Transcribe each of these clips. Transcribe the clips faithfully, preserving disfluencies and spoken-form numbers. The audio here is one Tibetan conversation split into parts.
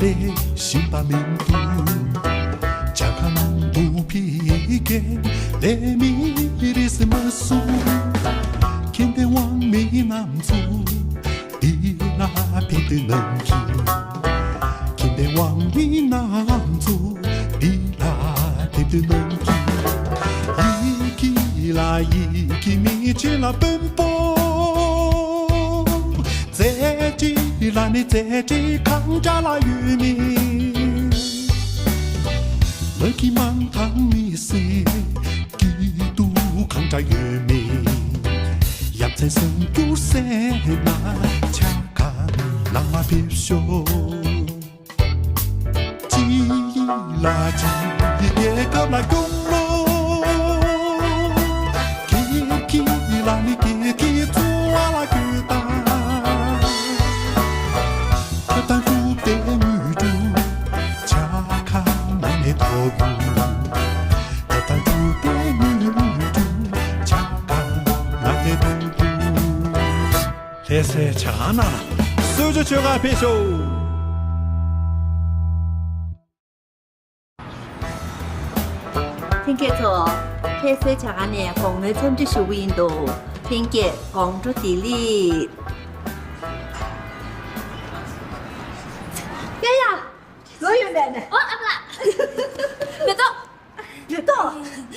ལས་ཤིང་པ་མིན་འདུག་ཇ་ཁང་ནང་དུ་ཕི་རྒན་ལས་མི་རིས་མ་སུ་ཁྱིམ་པའི་དབང་མི་རྣམས་ཚོ་འདི་ལ་ཕེབས་དུས་ནང་གི་ཁྱིམ་པའི་དབང་མི་རྣམས་ཚོ་འདི་ལ་ཕེབས་དུས་ནང་གི་ཡི་གེ་ལ་ཡི་གེ་མི་ཆེ་ལ་དཔོན་པོ། རྩེ་གཅིག་ལ་ནི་རྩེ་གཅིག་གང་འདྲ་ལ་ཡོད་མེད། ལ་གི་མང་ཐང་མི་སེ་སྐྱིད་སྡུག་གང་འདྲ་ཡོད་མེད། ཡ་མཚན་སེམས་སྐྱུར་སེ་ན་ཆ་ག་ནང་ལ་ཕེབས་ཤོག་ཅི་ལ་ཅི་རྒྱལ་ཁབ་ལ་སྐྱོང་ལོ། ཀི་ཀི་ལ་ནི་ཀི་ཀི་ཚོ་བ་ལ་ཀི་ཏ། ཀི་ཏ་ཀུ་ཏེ་ངུ་ཏུ་ཆ་ཁ་ན་ནེ་ཐོ་གུ། ཀི་ཏ་ཀུ་ཏེ་ངུ་ཏུ་ཆ་ཁ་ན་ནེ་ཐོ་གུ། ལྷ་སའི་ཇ་ཁང་ནང་ལ་གསོལ་ཇ་མཆོད་གར་ཕེབས་ཤོག་ལྷན་རྒྱས་ཚོ། ལྷ་སའི་ཇ་ཁང་ནས་དགོང་མོའི་འཚམས་འདྲི་ཞུ་གི་ཡིན་འདུག་ལྷན་རྒྱས་དགོང་དྲོ་བདེ་ལེགས། ཡ་ཡ། ལོ་ཡོད་མེད་ནས། ཨོ་ཨ་མ་ལགས། མེ་ཏོག་མེ་ཏོག་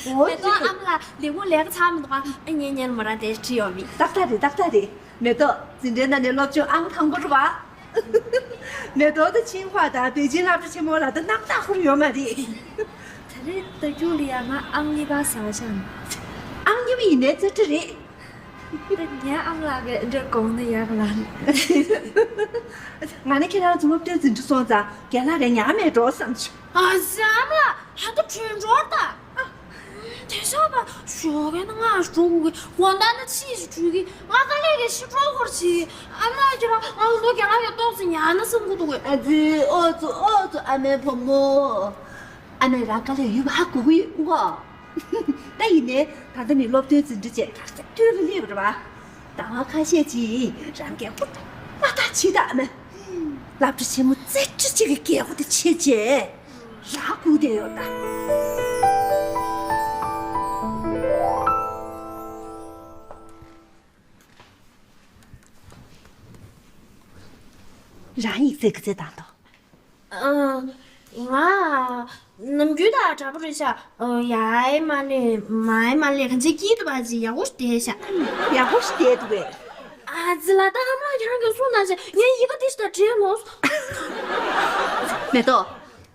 འོ་མེ་ཏོག་ཨ་མ་ལགས་ལས་ཁུངས་ལས་ཀ་ཚར་མི་འདུག་ཨ། ངའི་ཉལ་མོ་རང་དེ་བྲིས་ཡོད་མི། ཏག་ཏག་རེད་ཏག་ཏག་རེད། མེ་ཏོག་འཛིན་གྲྭའི་ནང་ནས་སློབ་སྦྱོང་ཨང་དང་པོ་རེད་བ། མེ་ཏོག་དང་ཆིང་ཧྭ་དང་པེ་ཅིན་སློབ་གྲྭ་ཆེན་མོ་ལ་ད་རྣམ་ཐར་ཁུར་ཡོད་མ་རེད། ད་རེས་ད་རྒྱུགས་ལ་ཡ་ང་ཨང་གཉིས་པ་ཟ་བྱང་། ཨང་གཉིས་པ་ཡིན་ནའི་རྩེ་གྲ་རེད། ད་ངའི་ཨ་མ་ལགས་ཀྱིས་འདྲ་དགོངས་ན་ཡག་ལ། ང་ནི་ཁྱེད་རང་ཚོ་སློབ་གྲྭའི་འཛིན་གྲྭ་སོང་ཙང་རྒན་ལགས་རེ་ཉག་མེད་འགྲོ་བསམ་བྱུང་། ཨ་ཙི་ཨ་མ་ལགས་ཧ་ད་གྲོན་འགྲོར་ད། དེ་ཤག་པ་ཞོགས་ཀས་ན་ང་འགྲོ་དགོས་གི་དགོང་དག་ན་ཕྱིས་ཤིག་འགྲོ་གི་ང་དཀའ་ལས་ཀྱི་ཤི་འགྲོ་སྐོར་བྱེད་ཨ་མ་ལགས་ཁྱེད་རང་ང་ལོ་རྒན་ལགས་ཀྱི་ཏོག་ཙམ་ཉལ་ན་བསམ་གི་འདུག་གི་ཨ་ཙི་ཨོ་ཙི་ཨོ་ཙི་ཨ་མའི་བུ་མོ། ཨ་མས་རང་དཀའ་ལས་ཡོད་པ་ཧ་གོ་གི་ཡོད་ངོ་། ད་ཡིན་ནའི་ད་ལྟ་ནི་སློབ་ཐོན་འཛིན་གྲྭ་བཅས་གར་སའི་དུས་ལ་སླེབས་པ་རེད་བ། ཟླ་བ་ཁ་ཤས་ཅིག་རང་སྐད་ཧུར་ཐག་པ་ཐག་བྱེད་དང་ཨ་མ། སློབ་གྲྭ་ཆེན་མོ་རྩེ་གྲ་ཅིག་གི་སྐད་ཧུར་ཐག་བྱེད་ཅེས་རང་སྒུག་བསྡད་ཡོད་ད། རང་ཡིག་ཚད་ག་ཚད་བཏང་འདུག་ཨ། ང་ནམ་རྒྱུན་དང་འདྲ་པོ་རེད་ཤག་ཨ། ཡར་མར་སླེབས་མར་མར་སླེབས་གང་ཅིའི་སྐྱིད་འདུག་པ་ཅིག་ཡག་པོ་ཞིག་བསྡད་ཤག་ཡག་པོ་ཞིག་བསྡད་འདུག་གས། ཨ་ཙི་ལ་ད་ཨ་མ་ཁྱེད་རང་གིས་གསུངས་གནང་བྱས་ངས་ཡི་གེ་འདི་ཞིག་ད་བྲིས་ལོངས་སོང་། མེ་ཏོག་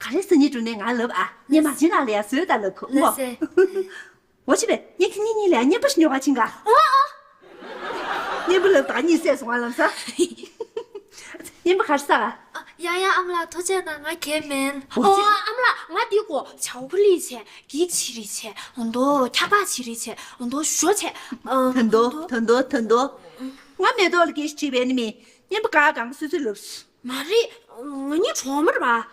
ག་རེ་ཟེར་སྙིང་བྲོ་ནས་ང་ལབ་ཨ། ངས་མ་བྱིན་ལ་ལ་ཡ་བཟོས་ད་ལབ་ཁོ་ལ་ངོ་། སེ། འོ་ཅི་བས་ངས་ཁྱེད་གཉིས་གཉིས་ལ་ཡ་གཉེན་པོ་ཞིག་ཉོ་ག་ཕྱིན་ག་ཨ་ཨ། གཉེན་པོ་ལབ་ད་གཉིད་སད་སོང་ང་ལམ་སང་། གཉེན་པོ་གར་ས། ཡ་ཡ་ཨ་མ་ལགས་ཐུགས་རྗེ་གནང་ང་གལ་མེད། འོ་ཨ་མ་ལགས་ང་འདི་གོ་ཆའོ་ཀོ་ལི་བྱས་གེག་ཅིག་རེད་བྱས་འོ་འདོ་འཁྱག་པ་ཅིག་རེད་བྱས་འོ་འདོ་ཞོ་བྱས། ད་འདོ་ད་འདོ་ད་འདོ། ང་མེ་ཏོག་ལ་སྐད་ཆ་དྲིས་པས་ནི་མི་གཉེན་པོ་ག་གང་སུ་སུ་ལབ་སོང་། མ་རེད། ང་གཉིས་གྲོགས་མོ་རེད་པ། ང་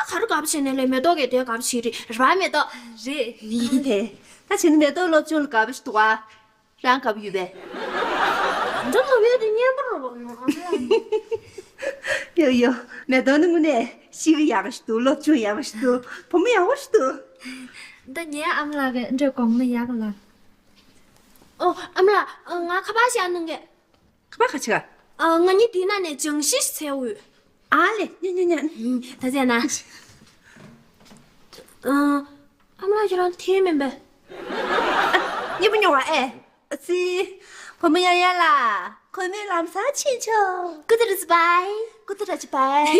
ག་རེ་དགའ་པོ་བྱས་ནས་ལས་མེ་ཏོག་གིས་དེ་དགའ་པོ་བྱེད་རེད་རེད་པ་མེ་ཏོག་རེད། ལེ། ད་བྱས་ན་མེ་ཏོག་སློབ་སྦྱོང་ལ་དགའ་པོ་ཞིག་འདུག་ག་རང་དགའ་པོ་ཡོད་པས། ད་ལོ་བས་དེ་གཉེན་པོ་རེད་པ། ཡོ་ཡོ། མེ་ཏོག་ནི་དངོས་གནས་གཤིས་ཀ་ཡག་པོ་ཞིག་འདུག་སློབ་སྦྱོང་ཡག་པོ་ཞིག་འདུག་བུ་མོ་ཡག་པོ་ཞིག་འདུག་ད་ངའི་ཨ་མ་ལགས་ཀྱིས་འདྲ་དགོངས་ན་ཡག་ལ། ཨོ་ཨ་མ་ལགས་ང་ཁ་པར་ཞིག་ཨ་གནང་གི་ཁ་པར་ག་ཅི་ག་ཨ། ང་གཉིས་དེའི་ནང་ནས་སྦྱང་གཞི་ཞིག་འཚོལ་འོས། ཨ་ལེ། ཉོ་ཉོ་ཉོ། ད་ཟེར་ན། ཨ། ཨ་མ་ལགས་ཁྱེད་རང་འཐེན་མིན་པས། ཨ། གཉིས་པོ་ཉོ་བ་ཨེ། ཨ་ཙི། བུ་མོ་ཡང་ཡང་ལ། ཁོ་མོས་ལམ་སང་ཕྱིན་ཆོག་ཀུ་ཏི་རི་ཙི་བའི། ཀུ་ཏི་ར་ཅི་བའི།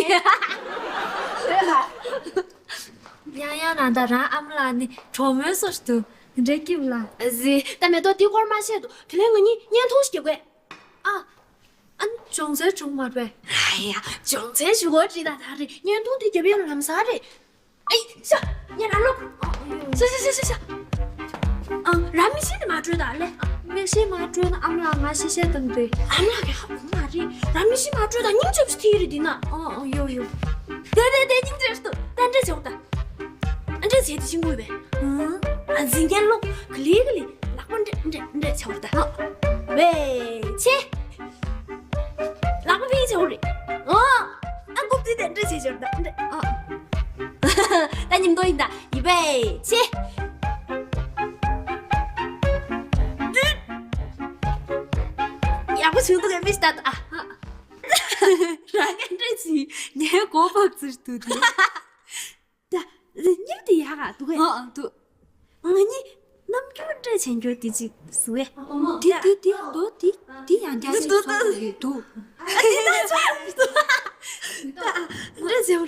ཡང་ཡང་ན་ད་རང་ཨ་མ་ལགས་ནི་གྲོགས་མོའི་བཟོ་ཞིག་འདུག་འདྲེ་སྐྱིད་ལ། ཨ་ཙི། ད་མེ་ཏོག་འདི་སྐོར་མ་བཤད་དོ། དེ་ལས་ང་གཉིས་བརྙན་ཐུང་ཞིག་རྒྱག་དགོས། ཨ། ཨ་ནི་སྦྱོང་ཚན་བྱུང་མ་རེད། ཨ་ཡ། སྦྱོང་ཚན་ཞུ་གོ་བྲིས་དང་ད་རེད་བརྙན་ཐུང་དེ་རྒྱབ་ཡོད་ལམ་སང་རེད། ཨེ་ཤ། ཉེ་རང་ལོག་ཤ་ཤ་ཤ་ཤ་ཤ། ཨ། རང་མིག་ཤེལ་དེ་མ་སྤྲོད་དང་ལེ། མིག་ཤེལ་མ་སྤྲོད་ན་ཨ་མ་ལགས་ང་ཤེས་ཤེས་དང་དེ། ཨ་མ་ལགས་ཀྱི་ཧ་གོ་མ་རེད། རང་མིག་ཤེལ་མ་སྤྲོད་དང་སྙིང་རྗེ་པོ་ཞིག་ཐིག་རེད་འདི་ན། ཨ་ཨ་ཡོ་ཡོ། དེ་དེ་དེ་སྙིང་རྗེ་པོ་ཞིག་འདུག་ད་འདྲ་བྱེད་འོ་ད། ཨ་འདྲ་བྱས་ཏེ་ཤིང་བུ་ཡོད་པས། ཨང་། ཨ་འཛིན་རྒྱན་ལོག་ག་ལེ་ག་ལེ་ལག་པ་འདྲ་འདྲ་འདྲ་བྱ་བར་ད། ཨ། ཝེ་ཆེ། ལག་པ་ཕིང་བྱ་བ་རེད། ཨང་། ཨ་མགོ་ ཙི་དེ་འདྲ་བྱེད་ཞོར་ད་འདྲ། ཨ། ད་ཉིམ་དོ་ཡིན་ད། ཡི་བེ་ཆེ། ཡག་པོ་བྱུང་འདུག་གས་མི་ཤི་ད། ཨ། རང་ག་འདྲ་ཅི་ངའི་གོ་བག་ཙིར་དུ་དེ། ད་ཉིམ་དེ་ཡག་ག་འདུག་གས། ཨ་འདུག་ང་གཉིས་རྣམ་འགྱུར་འདྲ་བྱེད་འགྱུར་དེ་ཅིག་བཟོ་ཨེ། དེ་དེ་དེ་འདུག་དེ་དེ་ཡང་རྒྱ་ཆེ་སོང་འདུག་འདུག་ད་འདྲ་བྱེད་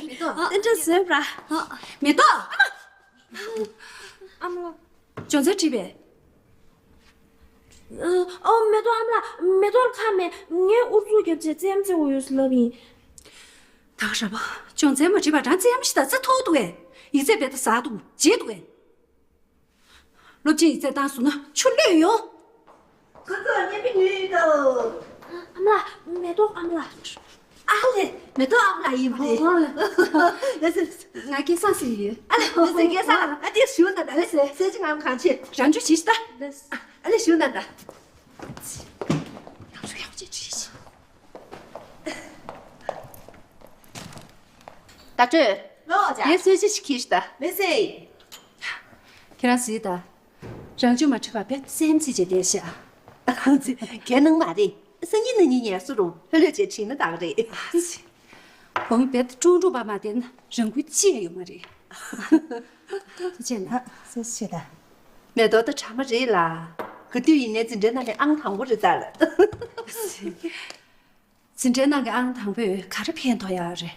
འདྲ་བཟོས་པ་ར། མེ་ཏོག་ཨ་མ། ཅོང་ཙེ་བྲིས་པས། ཨོ། མེ་ཏོག་ཨ་མ་ལགས། མེ་ཏོག་ལ་ཁ་མེད། ངས་ཨུ་ཚུགས་བརྒྱབ་བྱས་རྩེད་ཡམ་རྩེ་དགོས་ཡོད་ཟེར་ལབ་ཡིན། ད་ག་ར་བ། ཅོང་ཙེ་མ་བྲིས་པ་རང་རྩེད་ཡམ་ཞིག་ད་རྩེ་ཐུབ་འདུག་གས། ཡིག་ཚད་རྦད་དེ་ཟ་འདུག་བརྗེད་འདུག་གས། སློབ་ཆེན་ཡིག་ཚད་བཏང་སོང་ན་ཆུ་གློད་ཡོང་། ཁོ་ཚོ་མཉམ་པའི་ཉོས་ཡོད་དོ། ཨ་མ་ལགས། མེ་ཏོག་ཨ་མ་ལགས། ཨ་ལེ། མེ་ཏོག་ཨ་མ་ལགས་ཡིན་པ་རེད། ཨོ་ལེ། ལགས་སེ། ང་སྐལ་བཟང་ཟེར་ཡོད། ཨ་ལེ། ལགས་སེ། སྐལ་བཟང་ལགས། ཨ་དེ་ཞུ་ན་ད། ལགས་སེ། སེ་ཅི་ངམ་གང་ཆེ། རང་ཆུ་བྱིས་ཤིག་ད། ལགས་སེ། ཨ་ལེ། ཞུ་ན་ད། ཡག་ཤོས་ཡག་ཅིག་བྲིས་ཤིག་ད་སྤྲོད། ལོ་ཅག་ངས་གསོལ་ཇ་ཞིག་ཁྱེར་ཤིག་ད། ལགས་སེ། ཁྱེད་རང་གཟིགས་དང་། རང་ཆུ་མ་བྲིས་པ་བས་སེམས་ཚིག་བྱས་བསྡད་ཤག་གལ་སྣང་མ་རེད། སང་ཉིན་གནངས་ཉིན་ངལ་གསོ་རུང་ལྷོད་ལྷོད་བྱས་བྲིས་ན་ད་ག་རེད། བུ་མོ་བས་ཀྲུང་ཀྲུང་པ་མ་བསྡད་ན་རང་འགུལ་ཅི་ཡང་ཡོད་མ་རེད། ཐུགས་རྗེ་གནང་། ཨ། སེ་ཤེ་ད། མེ་ཏོག་ད་གྲ་མ་རེད་ལ། ག་དུས་ཡིན་ནའི་འཛིན་གྲྭའི་ནང་ནས་ཨང་དང་པོ་རེད་ད་ལ། འཛིན་གྲྭའི་ནང་གི་ཨང་དང་པོས་ག་རེ་ཕན་ཐོགས་ཡག་རེད།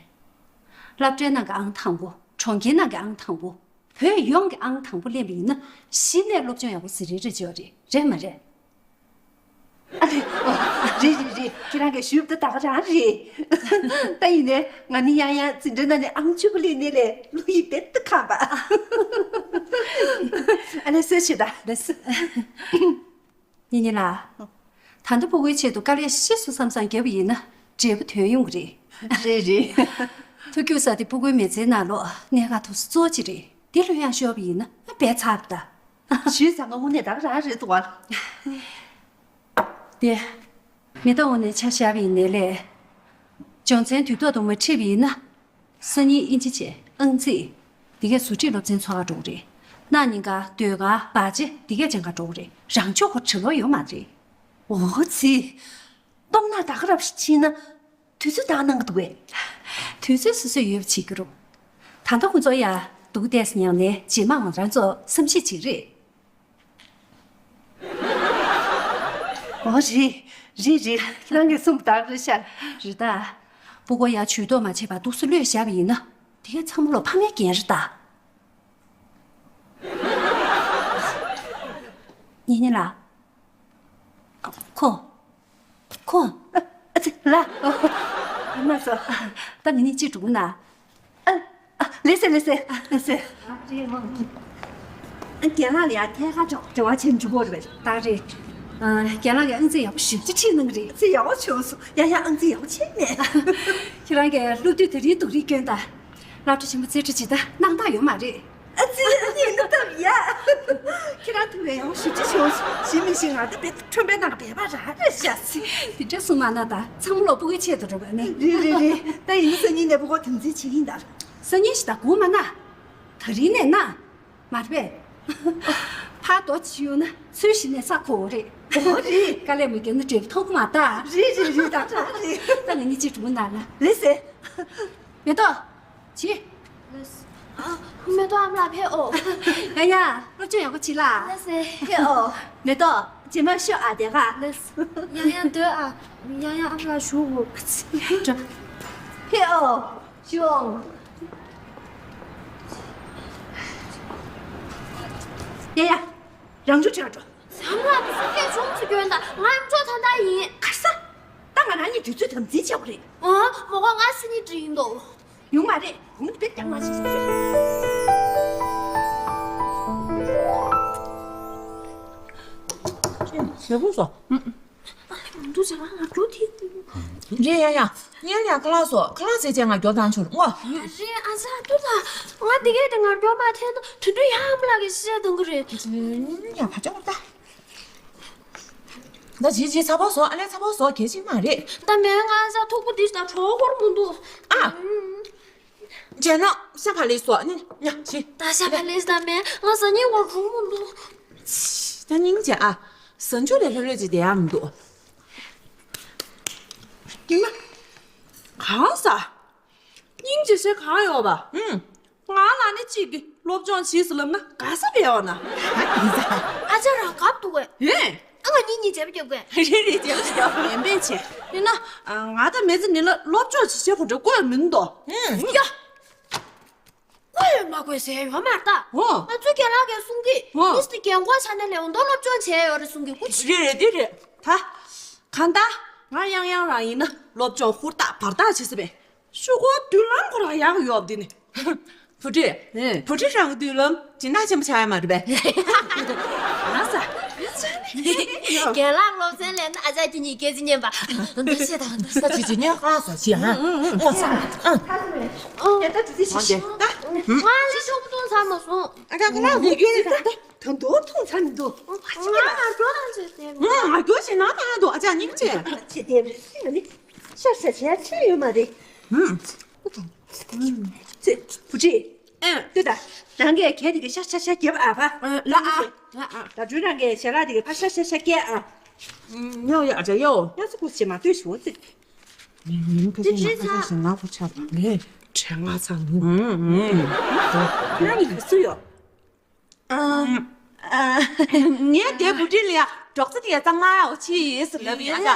སློབ་གྲྭའི་ནང་གི་ཨང་དང་པོ། གྲོང་ཁྱེར་ནང་གི་ཨང་དང་པོ། བོད་ཡོངས་ཀྱི་ཨང་དང་པོ་ལེན་པ་ཡིན་ན་གཞི་ནས་སློབ་སྦྱོང་ཡག་པོ་ཟེར་རེ་རེ་བྱེད་པ་རེད། རེད་མ་རེད། ཨ་ལེ། རེད་རེད་རེད། ཁྱེད་རང་གིས་ཞུས་པ་ད་ད་ག་རང་རེད། ད་ཡིན་ནའི་ང་ནི་ཡང་ཡང་འཛིན་གྲྭའི་ནང་ནས་ཨང་བཅུ་པ་ལེན་ནི་ལས་བློ་ཡིད་རྦད་དེ་ཁེངས་པ། ཨ་ལེ། གསོལ་ཇ་ད། ལགས་སེ། ཉི་ཉི་ལགས། ད་ལྟ་སྤུ་གུའི་ཆེད་དུ་དཀའ་ལས་ཤི་སོང་བསམ་བསམ་བརྒྱབ་པ་ཡིན་ན་འབྲས་བུ་དོན་ཡོང་གི་རེད། རེད་རེད། མཐོ་རྒྱུགས་ས་དེ་སྤུ་གུའི་མི་ཚེའི་ནང་ལོགས་གནད་འགག་ཐོག་སོ་གཙོ་ཆེ་རེད། དེ་ལྷོད་ཡངས་ཤོར་བ་ཡིན་ན་དཔེ་ཚར་བ་ད། ཞུས་ཙང་ང་དངོས་གནས་ད་ག་རང་རེད་འདུག་བ། དེ། མེ་ཏོག་འོག་ནས་ཆ་བཞག་པ་ཡིན་ནའི་ལས། སྦྱོང་ཚན་དུས་ཐོག་ཏུ་མ་ཁྲིད་པ་ཡིན་ན། སང་ཉིན་དབྱིན་ཇི་བྱས་ཨང་རྩིས། འདི་གས་བཟོ་ཁྲིད་སློབ་ཚན་ཚོགས་ག་འགྲོ་གི་རེད། གནངས་ཉིན་ཀ་ཟློས་གར་སྦ་ཆ་འདི་གས་སྦྱང་ག་འགྲོ་གི་རེད། རང་ཕྱོགས་ཁོ་བྲེལ་བ་ཡོད་མ་རེད། འོ་ཙི། སྟོབས་ན་ད་ག་རབ་ཕྱིན་ན། དུས་ཚོད་བཏང་གནང་གི་འདུག་གས། དུས་ཚོད་སོ་སོས་ཡོད་པ་བྱེད་ཀྱི་རུང་། ད་ལྟ་ཁོ་ཚོ་ཡ་སྡུག་ཏོག་ཙམ་མྱངས་ནས་རྗེས་མ་ང་རང་ཚོ་བསམ་ཤེས་བྱེད་རེད། འོ་རེད། རེད་རེད། ཁྱེད་རང་གིས་གསུངས་པ་ལྟར་རེད་ཤག་རེད་ད། སྤུ་གུ་ཡ་ཇུས་གཏོགས་མ་བྱས་པར་འདུག་སེ་གློད་བཞག་པ་ཡིན་ན། དེ་གས་ཚང་མ་ལོ་ཕ་མའི་འགན་རེད་ད། ཉི་ཉི་ལགས། ཁོ། ཁོ། ཨ་ཙི་ལ། ཨ་མ་སོ། ད་ངེད་གཉིས་གཅིག་འགྲོ་གི་ན། ཨ། ཨ། ལགས་སེ་ལགས་སེ་ལགས་སེ། ཨ། རྒན་ལགས་ལ་ཡང་ཐད་ཀར་འབྲེལ་བ་བྱེད་འཇུག་གོ་རེད་པས། ད་རེད། ཨ། རྒན་ལགས་ཀྱིས་ཨང་རྩིས་ཡག་པོ་ཞེ་པོ་ཅིག་ཁྲིད་གནང་གི་རེད། ཨང་རྩིས་ཡག་པོ་བྱུང་སོང་། ཡང་ཡང་ཨང་རྩིས་ཡག་པོ་བྱས་མེད། ཁྱེད་རང་གིས་སློབ་དུས་དེ་རིང་སྡུག་རུས་བསྐྱོན་དང་། སློབ་གྲྭ་ཆེན་པོ་རྩེ་གྲ་ཇི་ལྟར་གནང་སྟངས་ཡོད་མ་རེད། ཨ་ཙི། ཨ་ནི་ནི་སྟབས་ཡག་ཁྱེད་རང་ཐུག་པའི་ཡག་པོ་ཞེ་པོ་ཅིག་བྱུང་སོང་། ཞེ་མི་ཞེ་ང་ད་དཔེ་ཁྲོན་པའི་ནང་གི་སྦལ་པ་རང་རེད་ཤག་ཟེར། དེ་འདྲ་གསུངས་མ་གནང་ད། ཚང་མ་ལོ་སྤུ་གུའི་ཆེད་དུ་འགྲོ་བ་ནི། རེད་རེད་རེད། ད་ཡིན་ན་སང་ཉིན་ནས་སྤུ་གུ་དམ་འཛིན་བྱེད་ཀྱི་ཡིན་ད། སང་ཉིན་ཞིག་ད་སྒུག་མ་གནང་། ད་རིང་ནས་གནང་། མ་རེད་པས། ཕར་རྡོ་གཅིག་གཡུག་ན་ཚུར་གཞི་ནས་ས་གོ་བ་རེད། འོ་རེད། དཀའ་ལས་མ་བརྒྱབ་ན་འབྲས་བུ་ཐོབ་ཀྱི་མ་རེད་ད། རེད་རེད་རེད། ད་ད་རེད། ད་ང་གཉིས་གཅིག་འགྲོ་གི་ན་ལ། ལགས་སེ། མེ་ཏོག་ཇི། ལགས་སེ། ཨ། མེ་ཏོག་ཨ་མ་ལགས་ཕེབས་འོ། ཡ་ཡ། སློབ་སྦྱོང་ཡག་པོ་བྱེད་ལ། ལགས་སེ། ཕེབས་འོ། མེ་ཏོག་རྗེས་མ་ཤོག་ཨ་དེ་ག་ལགས་སེ། ཡང་ཡང་སྡོད་ཨ། ཡང་ཡང་ཨ་མ་ལགས་བཞུགས་འོ། འགྲོ། ཕེབས་འོ། ཤོག་ཡ་ཡ། རང་ཆུ་ཁྲིད་འགྲོ། ཨ་མ་ལགས་དུས་ཚོད་ཕལ་ཆུང་ཙམ་སྐྱོན་དང་། ང་ཨ་མཆོག་ད་ལྟ་ཡིན། ག་རེ་ཟེར། ད་ང་རང་གཉིས་དུས་ཚོད་དམ་འཛིན་བྱེད་དགོས་རེད། ཨ། མ་གོ། ང་སང་ཉིན་འགྲིག་ཡིན་འདུག་ཡོང་མ་རེད། གོང་དུ་དཔེ་རྒྱག་མ་བྱེད་ཟེར། ཞེ་པོ་སོ། ཨ་ལེ། མ་འདུག་ཟེར། ང་ང་རྒྱུག་ཐིག་རེད། ཡ་ཡ། ངས་ཡང་ཁ་ལག་བཟོ། ཁ་ལག་བཟས་བྱས་ང་རྒྱུག་བཏང་ཆོག་ངོ་། རེད། ཨ་ཙི། ཨ་ཏུ་ལ། ང་འདི་གས་དེ་ང་རྒྱུག་མ་འཐེན་ན་དུད་འགྲོ་ཡག་པོ་ལ་གི་ཤི་ཡ་གཏོང་གི་རེད། ཡ་བ་ཅོག་ད། ད་ཇི་ཇི་ཚ་པོ་བཟོ། ཨ་ལས་ཚ་པོ་བཟོ། གལ་ཆེན་མ་རེད། ད་མེད། ང་ས་ཐུག་པོ་འདི་ད་གྲོགས་འཁོར་མི་འདུག་ཨ། ཇེ་ན་ཤ་བ་ལི་སོ་ནི་ཉ་ཆི། ད་ཤ་བ་ལི་ད་མེད། ང་ས་ཉིན་བར་གྲོགས་མི་འདུག་ད་སྙིང་རྗེ་ཨ། ཟ་འཇུ་ལས་ལྷོད་ལྷོད་ཅིག་བསྡད་ཡག་མི་འདུག་ཡིན་ན། གང་ཟ། སྙིང་རྗེ་ཟེར་གང་ཡོད་པ། ཨུམ། ང་ལ་ནི་གཅིག་གིས་སློབ་སྦྱོང་བྱེད་ཟེར་ལབ་ན་དགའ་ས་མེད་ཡོད་ན། ཨ་ཅག་རང་དགའ་འདུག་གས། ཧེ། ཨ་ང་གཉིས་གཉིས་བྱེད་པ་རྒྱབ་གས། རེད་རེད་བྱེད་པ་རྒྱབ། ཡན་པན་ཆེ། ཡིན་ན། ང་དང་མེ་ཙི་ནི་ལ་སློབ་སྦྱོང་བྱེད་བྱེད་གོ་འདྲ་བཀོད་མིན་འདུག་ཨུམ། ཡ། བཀོད་ཡོད་མ་བཀོད་ཟེར་ཡོད་མ་རེད་ད། ཨོ། ང་ཚོའི་རྒན་ལགས་ཀྱིས་གསུང་གི། ཨོ། མི་སི་རྒན་གོག་ཆ་ནས་ལེའུ་མདོ་སློབ་སྦྱོང་བྱས་ཡོད་རེད་གསུང་གི་ཀུ་ཅི། རེད་རེད་འདི་རེད་ད། གང་ལྟར་ང་ཡང་ཡང་རང་ཡིན་ན་སློབ་སྦྱོང་ཧུར་ཐག་བར་ཐག་བྱེད་ས་པས། ཤོག་གོ་མདུན་ལམ་ཁོ་རང་ཡག་ཡོད་འདི་ནི། བུ་ཁྲིད། ཨེ། བུ་ཁྲིད་རང་གི་མདུན་ལམ་སྦྱིན་བདག་ཆེན་པོ་ཆགས་ཡ་མ་རེད་པས། ང་ས། རྒན་ལགས་སློབ་ཚན་ལས་ན་ཨ་ཅག་ཁྱེད་གཉིས་སྐད་ཆ་སྙན་པ། འདི་བཤད་དང་འདི་ས་ཅི་ཅི་ཉན་ཁ་ས་ཅི་ཧ། ཨོ་ས། ཨ། ད་དེ་ཅི་ང་ལ་ཤོག་བུ་བཏུང་ཚར་མ་སོང་། ཨ་ཅག་ཁོ་རང་ངུ་རྒྱུ་རེད་ད། ད་མདོར་མཐོང་ཚར་མི་འདུག་ཨ་ཅག་ང་ང་རྒྱོ་དང་བྱས་ཏེ། ང་ང་རྒྱོ་བྱས་ན་ད་འདུག་ཨ་ཅག་སྙིང་རྗེ། ཅི་དེ་རེད་ཟེར་ན་ནི་ཤར་ཤར་བྱས་ཆེ་ཡོད་མ་རེད། ཧུམ། ཅི། བུ་ཁྲིད། ཨ། ལྟོས་དང་། རང་གིས་གྱད་དེ་གི་ཤ་ཤ་ཤ་རྒྱབ་ཨ་ཕ། ལ་ཨ། ལ་ཨ། ད་དྲུད་རང་གིས་ཞལ་ལག་དེ་གི་ཕ་ཤ་ཤ་ཤ་སྐྱེལ་ཨ། ཉོ་ཡ་ཨ་ཅག་ཡོ། ཉོ་སི་ཀུ་སི་མ་ལྟོས་ཤོག་ཙི། ངས་ངས་ཁ་ཤས་ང་ཁ་ཤས་ཤིག་ང་ཁོ་ཆགས་པ་ངས་དྲན་ང་ཚང་ངུ། ཁྱེད་རང་གི་ག་སུ་ཡོད། ཨ། ཨ། ངས་དེ་བུ་ཁྲིད་ལ་ཡ་སྒྲོག་ཙེ་དེ་ཡ་གཙང་མ་ཡག་པོ་ཕྱིས་ཡིན་ཟེར་ལབ་ཡ་ཡ། ཡ།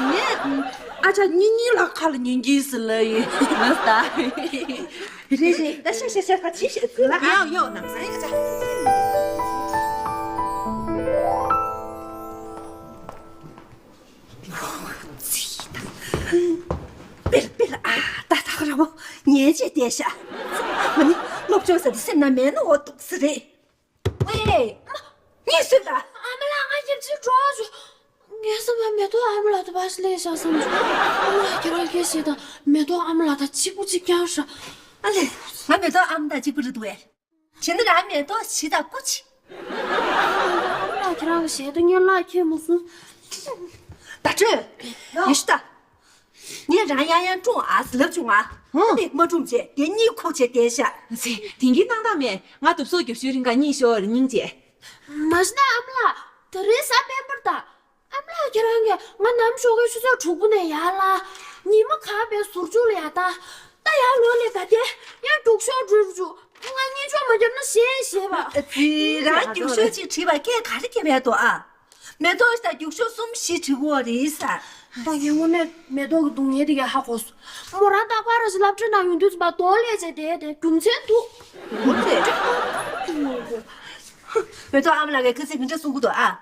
ངས་ཨ་ཅག་གཉིས་གཉིས་ལ་ཁ་ལ་ཉན་གྱིས་ཟེར་ལབ་ཡིན་ལབ་ད། རེད་རེད། ད་ཤ་ཤ་ཤ་ཁ་ཅི་ཤ་ཟེར་ལ་ཨ། ཡོ་ཡོ་ནམ་སང་ཡ་ཅག་པིར་པིར་ཨ། ད་ད་ག་ར་བོ་ཉལ་བྱས་བསྡད་ཤག་ང་ནི་སློབ་སྦྱོང་ཟེར་དེ་སེམས་ནང་མེད་ན་འོ་འདུག་ས་རེད། ཝེ། གཉིད་སད་ད། ཨ་མ་ལགས་ང་ཞིབ་ཅིག་འགྲོ་ཞུ། ངས་བསམ་པ་མེ་ཏོག་ཨ་མ་ལགས་དུ་བ་ཞིག་ལས་བཞག་བསམ་བྱུང་། ཨ་མ་ལགས་ཁྱེད་རང་སྐད་བཤད་དང་། མེ་ཏོག་ཨ་མ་ལགས་དང་གཅིག་པུ་གཅིག་རྐྱང་ཤག་ཨ་ལས། ང་མེ་ཏོག་ཨ་མ་དང་གཅིག་པུ་རེད་འདུག་གས། བྱས་ན་རང་མེ་ཏོག་བྱི་དང་ཀུ་ཅི། ཨ་མ་ལགས་ཁྱེད་རང་གི་ཞལ་དུ་སྙན་ལག་ཁྱེར་མ་སོང་། ད་སྤྲོད། ཡེ་ཤུ་ད། ངས་རང་ཡང་ཡང་སྲུང་ཨ་ཟེར་ལབ་བྱུང་ང་། ཧུང་། དེ་མ་སྲུང་བྱས་དེ་གཉིད་ཁུག་བྱས་བསྡད་ཤག་ཟེ། དེང་གི་སྣང་དག་མེད། ང་དུབ་སོ་རྒྱབ་ཤུལ་རིང་ག་གཉིད་ཤོར་སྙིང་རྗེ། མ་གཞི་ན་ཨ་མ་ལགས་ད་རེས་གཟའ་སྤེན་པར་ད། ཨ་མ་ལགས་ཁྱེད་རང་གིས་ང་ནམ་ཞོགས་ཀའི་ཆུ་ཚོད་དྲུག་པོ་ནས་ཡར་ལངས། ཉི་མ་གང་བའི་ཟུར་བཅུག་ལ་ཡར་བཏང་། ད་ཡར་ལོག་ལས་ག་དེ་ཡང་རྒྱུག་ཤོག་འགྲུལ་བཅུག་ང་གཉིད་ཆོག་མ་བརྒྱབ་ན་ཞེད་ཞེད་པ། ཙི། རང་རྒྱུག་ཤོག་ཅིག་བྲིས་པ་སྐད་ག་རེ་རྒྱབ་ཡ་འདུག་ཨ། མེ་ཏོག་ཤ་རྒྱུག་ཤོག་གསུམ་བཞི་བྲིས་དགོས་རེད་ས། ད་ངས་དངོས་གནས་མེ་ཏོག་གི་སྡུག་བསྔལ་དེ་གས་ཧ་གོ་སོང་། མོ་རང་རྟག་པར་ར་ཞིག་སློབ་གྲྭའི་ནང་ཡོང་དུས་ཙམ་པ་རྡོ་ལས་བྱས་བསྡད་དེ་རྒྱུ་མཚན་འདུག་མེ་ཏོག་ཨ་མ་ལགས་ཀྱིས་ཁ་སང་ག་འདྲ་གསུང་གི་འདུག་ཨ།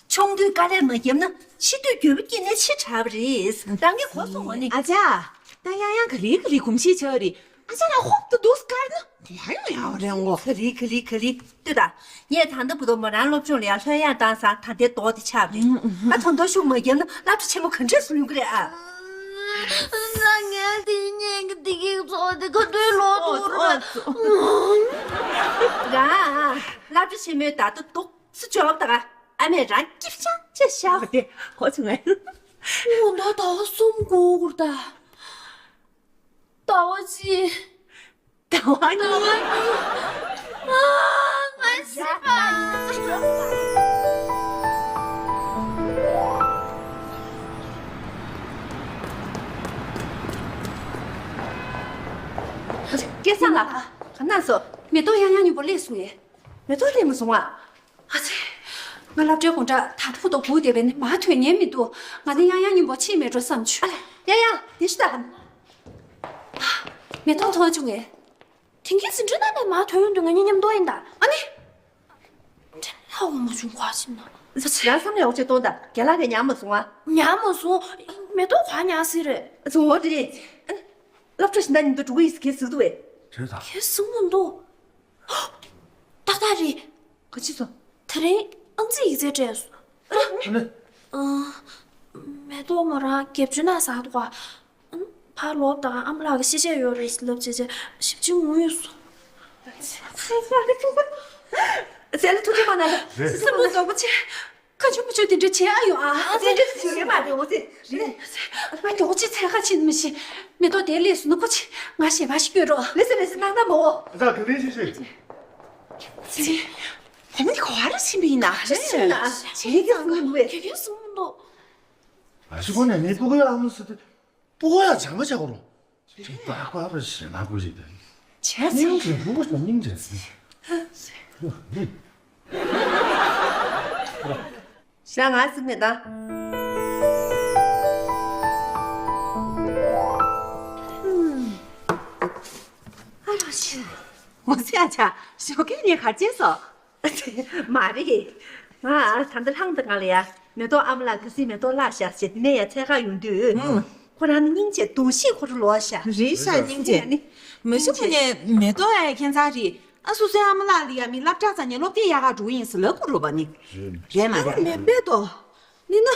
ཆུང་དུས་དཀའ་ལས་མ་བརྒྱབ་ན་ཤི་དུས་འགྱོད་པ་སྐྱེས་ནས་འཆི་དྲགས་པ་རེད། རང་གིས་གོ་སོང་ངོ་ནི། ཨ་ཅག་ད་ཡང་ཡང་ག་རེ་ག་རེ་གོམས་གཤིས་ཆགས་རེད། ཨ་ཅག་ལ་ཧོབ་ཏུ་འདུག་དཀར་ན་གོ་ཡང་ཡང་རེད་ངོ་། ག་རེ་ག་རེ་ག་རེ་ལྟོས་དང་། ངས་ད་ལྟ་བུ་དུ་མོ་རང་སློབ་སྦྱོང་ལ་ཡང་ལྷོད་ཡངས་བཏང་སང་ད་ལྟའི་རྡོ་དེ་ཆགས་པ་རེད། ཨ་ད་དུང་ཤུགས་མ་བརྒྱབ་ན་སློབ་གྲྭ་ཆེན་མོ་ག་འདྲས་སུ་ཡོང་གི་རེད་ཨ། ང་དེ་ཉིན་གྱི་བདེ་སྐྱིད་ཚོགས་དེ་ག་དུས་ལོག་ཐུབ་རེད། རང་སློབ་གྲྭ་ཆེན་མོའི་ཟླ་ཟླ་འདུག་སུ་ཅོག་ད་ག་ཨ་མས་རང་སྐྱིད་ཤང་ཅེས་ཤག་དེ་གོ་བྱུང་ངས། འོ་ན་ཟླ་བ་གསུམ་འགོར་འགོར་ད། ཟླ་བ་གཅིག་ཟླ་བ་གཉིས། ཟླ་བ་གཉིས། ཨ། ང་ཤི་བ། སྐལ་བཟང་ལགས། ག་ན་སོ། མེ་ཏོག་ཡང་ཡང་སྙིང་པོ་སླེབས་སོང་ངས། མེ་ཏོག་སླེབས་མ་སོང་ཨ། ཨ་ཙི། ང་སློབ་གྲྭའི་དགོང་དག་ད་ཐུག་ཏུ་སྒུག་བསྡད་པས་ནི་མ་ཐོན་ཉན་མི་འདུག་ང་ནི་ཡང་ཡང་སྙིང་པོ་ཕྱིན་མེད་འགྲོ་བསམ་བྱུང་། ཨ་ལས། ཡང་ཡང་། དེ་ཤི་ད། མེ་ཏོག་མཐོང་བྱུང་ངས། དེང་གི་འཛིན་གྲྭ་ནང་ནས་མ་ཐོན་ཡོང་དུས་ང་གཉིད་མཉམ་དུ་ཡིན་ད། ཨ་ནི། དྲན་ཧ་འོ་མ་བྱུང་ཁ་ཕྱིན་ན། ཨ་ཙི། རང་བསམ་ཡག་ཅིག་གཏོང་ད། རྒན་ལགས་ཀྱིས་ཉར་མ་སོང་ཨ། ཉར་མ་སོང་། མེ་ཏོག་ག་ཉར་སྲིད་རེད། ཨ་ཙི། འོ་དེ་རེད། ཨ་ནི། སློབ་གྲྭ་བཞིན་ད་ཉིན་དུ་འགྲོ་གི་ཡིན་ཟེར་གྱི་ཟིག་འདུག་བས། རེད་ད། གལ་སྲིད་མི་འདུག་ཏག་ཏག་རེད། ག་ཅི་སོང་། དེ་རིང་ཨང་རྩིས་ཡིག་ཚད་སྤྲད་སོང་། ཨ་ནི། ཨ། མེ་ཏོག་མོ་རང་བརྒྱད་ཅུ་ན་ཟག་འདུག་ག་ཕར་ལོག་དང་ཨ་མ་ལགས་ཀྱིས་ཤེས་བྱ་ཡོད་རེད་ཟེར་ལབ་བྱས་བྱས་ཞིབ་ཅིང་ངུ་ཡོད་སོང་། ཟེར་ལ་ཐུགས་རྗེ་མ་གནང་། རེད། སྲིན་པོ་རྫོགས་པ་ཆེ། བཀའ་ཆུང་པོ་ཆུང་དེ་འདྲ་བྱེད་ཨ་ཡོང་ཨ། དེ་འདྲ་བྱེད་ཀྱི་མ་རེད། འོ་ཙི་རེད། ང་མགྱོགས་ཅིག་འཚོལ་ག་ཕྱིན་མི་ཤེས། མེ་ཏོག་དེ་སླེབས་སོང་ན་ཁོ་ཆེ་ང་ཞེ་བ་ཞིག་སྐྱོན་རོགས། ལེ་སི་ལེ་སི་ནང་ན་མོ། ད་ག་ལེ་ཤི་ཤི། ཙི། ཁོ་མོ་དེ་ག་བར་ཕྱིན་པ་ཡིན་ན། ཕྱིན་ན་བྱེད་ཀྱི་སོང་མི་འདུག་བས། ཁྱེད་ཀྱིས་སོང་མི་འདུག་ཨ་ཤི་ཁོ་ནས་ངའི་སྤུ་གུའི་ཨ་མ་སུ་དེ། སྤུ་གུ་ཡ་བྱམས་པ་བྱ་དགོས་རོ། ཅིག་ཏག་ཏག་རེ་ཞེ་ན་དགོས་ཞིག་དང་། བྱས་ཙང་སྙིང་རྗེ་སྤུ་གུ་ཞིག་སྙིང་རྗེ་ཟིན། ཤ་ང་ཟིན་མེད་ད། ཨ་རོ་ཤི། ངོ་ཚ་ཡ་ཆ་ཞོགས་ཀས་ནས་གར་བྱས་སོ། མ་རེད། ང་ད་ལྟ་ལྷང་དང་ང་ལ་ཡ་མེ་ཏོག་ཨ་མ་ལགས་ག་སྲིད་མེ་ཏོག་བརླག་ཤག་ཟེར་དེ་ནས་ཡ་འཚོལ་ག་ཡོང་དུས། ཨང་། ཁོ་རང་ནི་སྙིང་རྗེ་གདོང་ཤེས་ཁོ་རུ་ལོག་ཤག་རེད་ཤག་སྙིང་རྗེ། ནི་མི་ཤི་ཁོ་ནས་མེ་ཏོག་ཨ་ཡ་ཁྱད་མཚར་རེད། ཨ་སོ་སོའི་ཨ་མ་ལགས་ལ་ཡ་མི་སློབ་གྲྭ་ཚང་ནས་སློབ་དེབ་གཡར་ག་འགྲོ་གི་ཡིན་ཟེར་ལབ་དགོས་རེད་པ་ནི། རེད་མ་རེད། མེ་མེ་ཏོག་ནི་ན།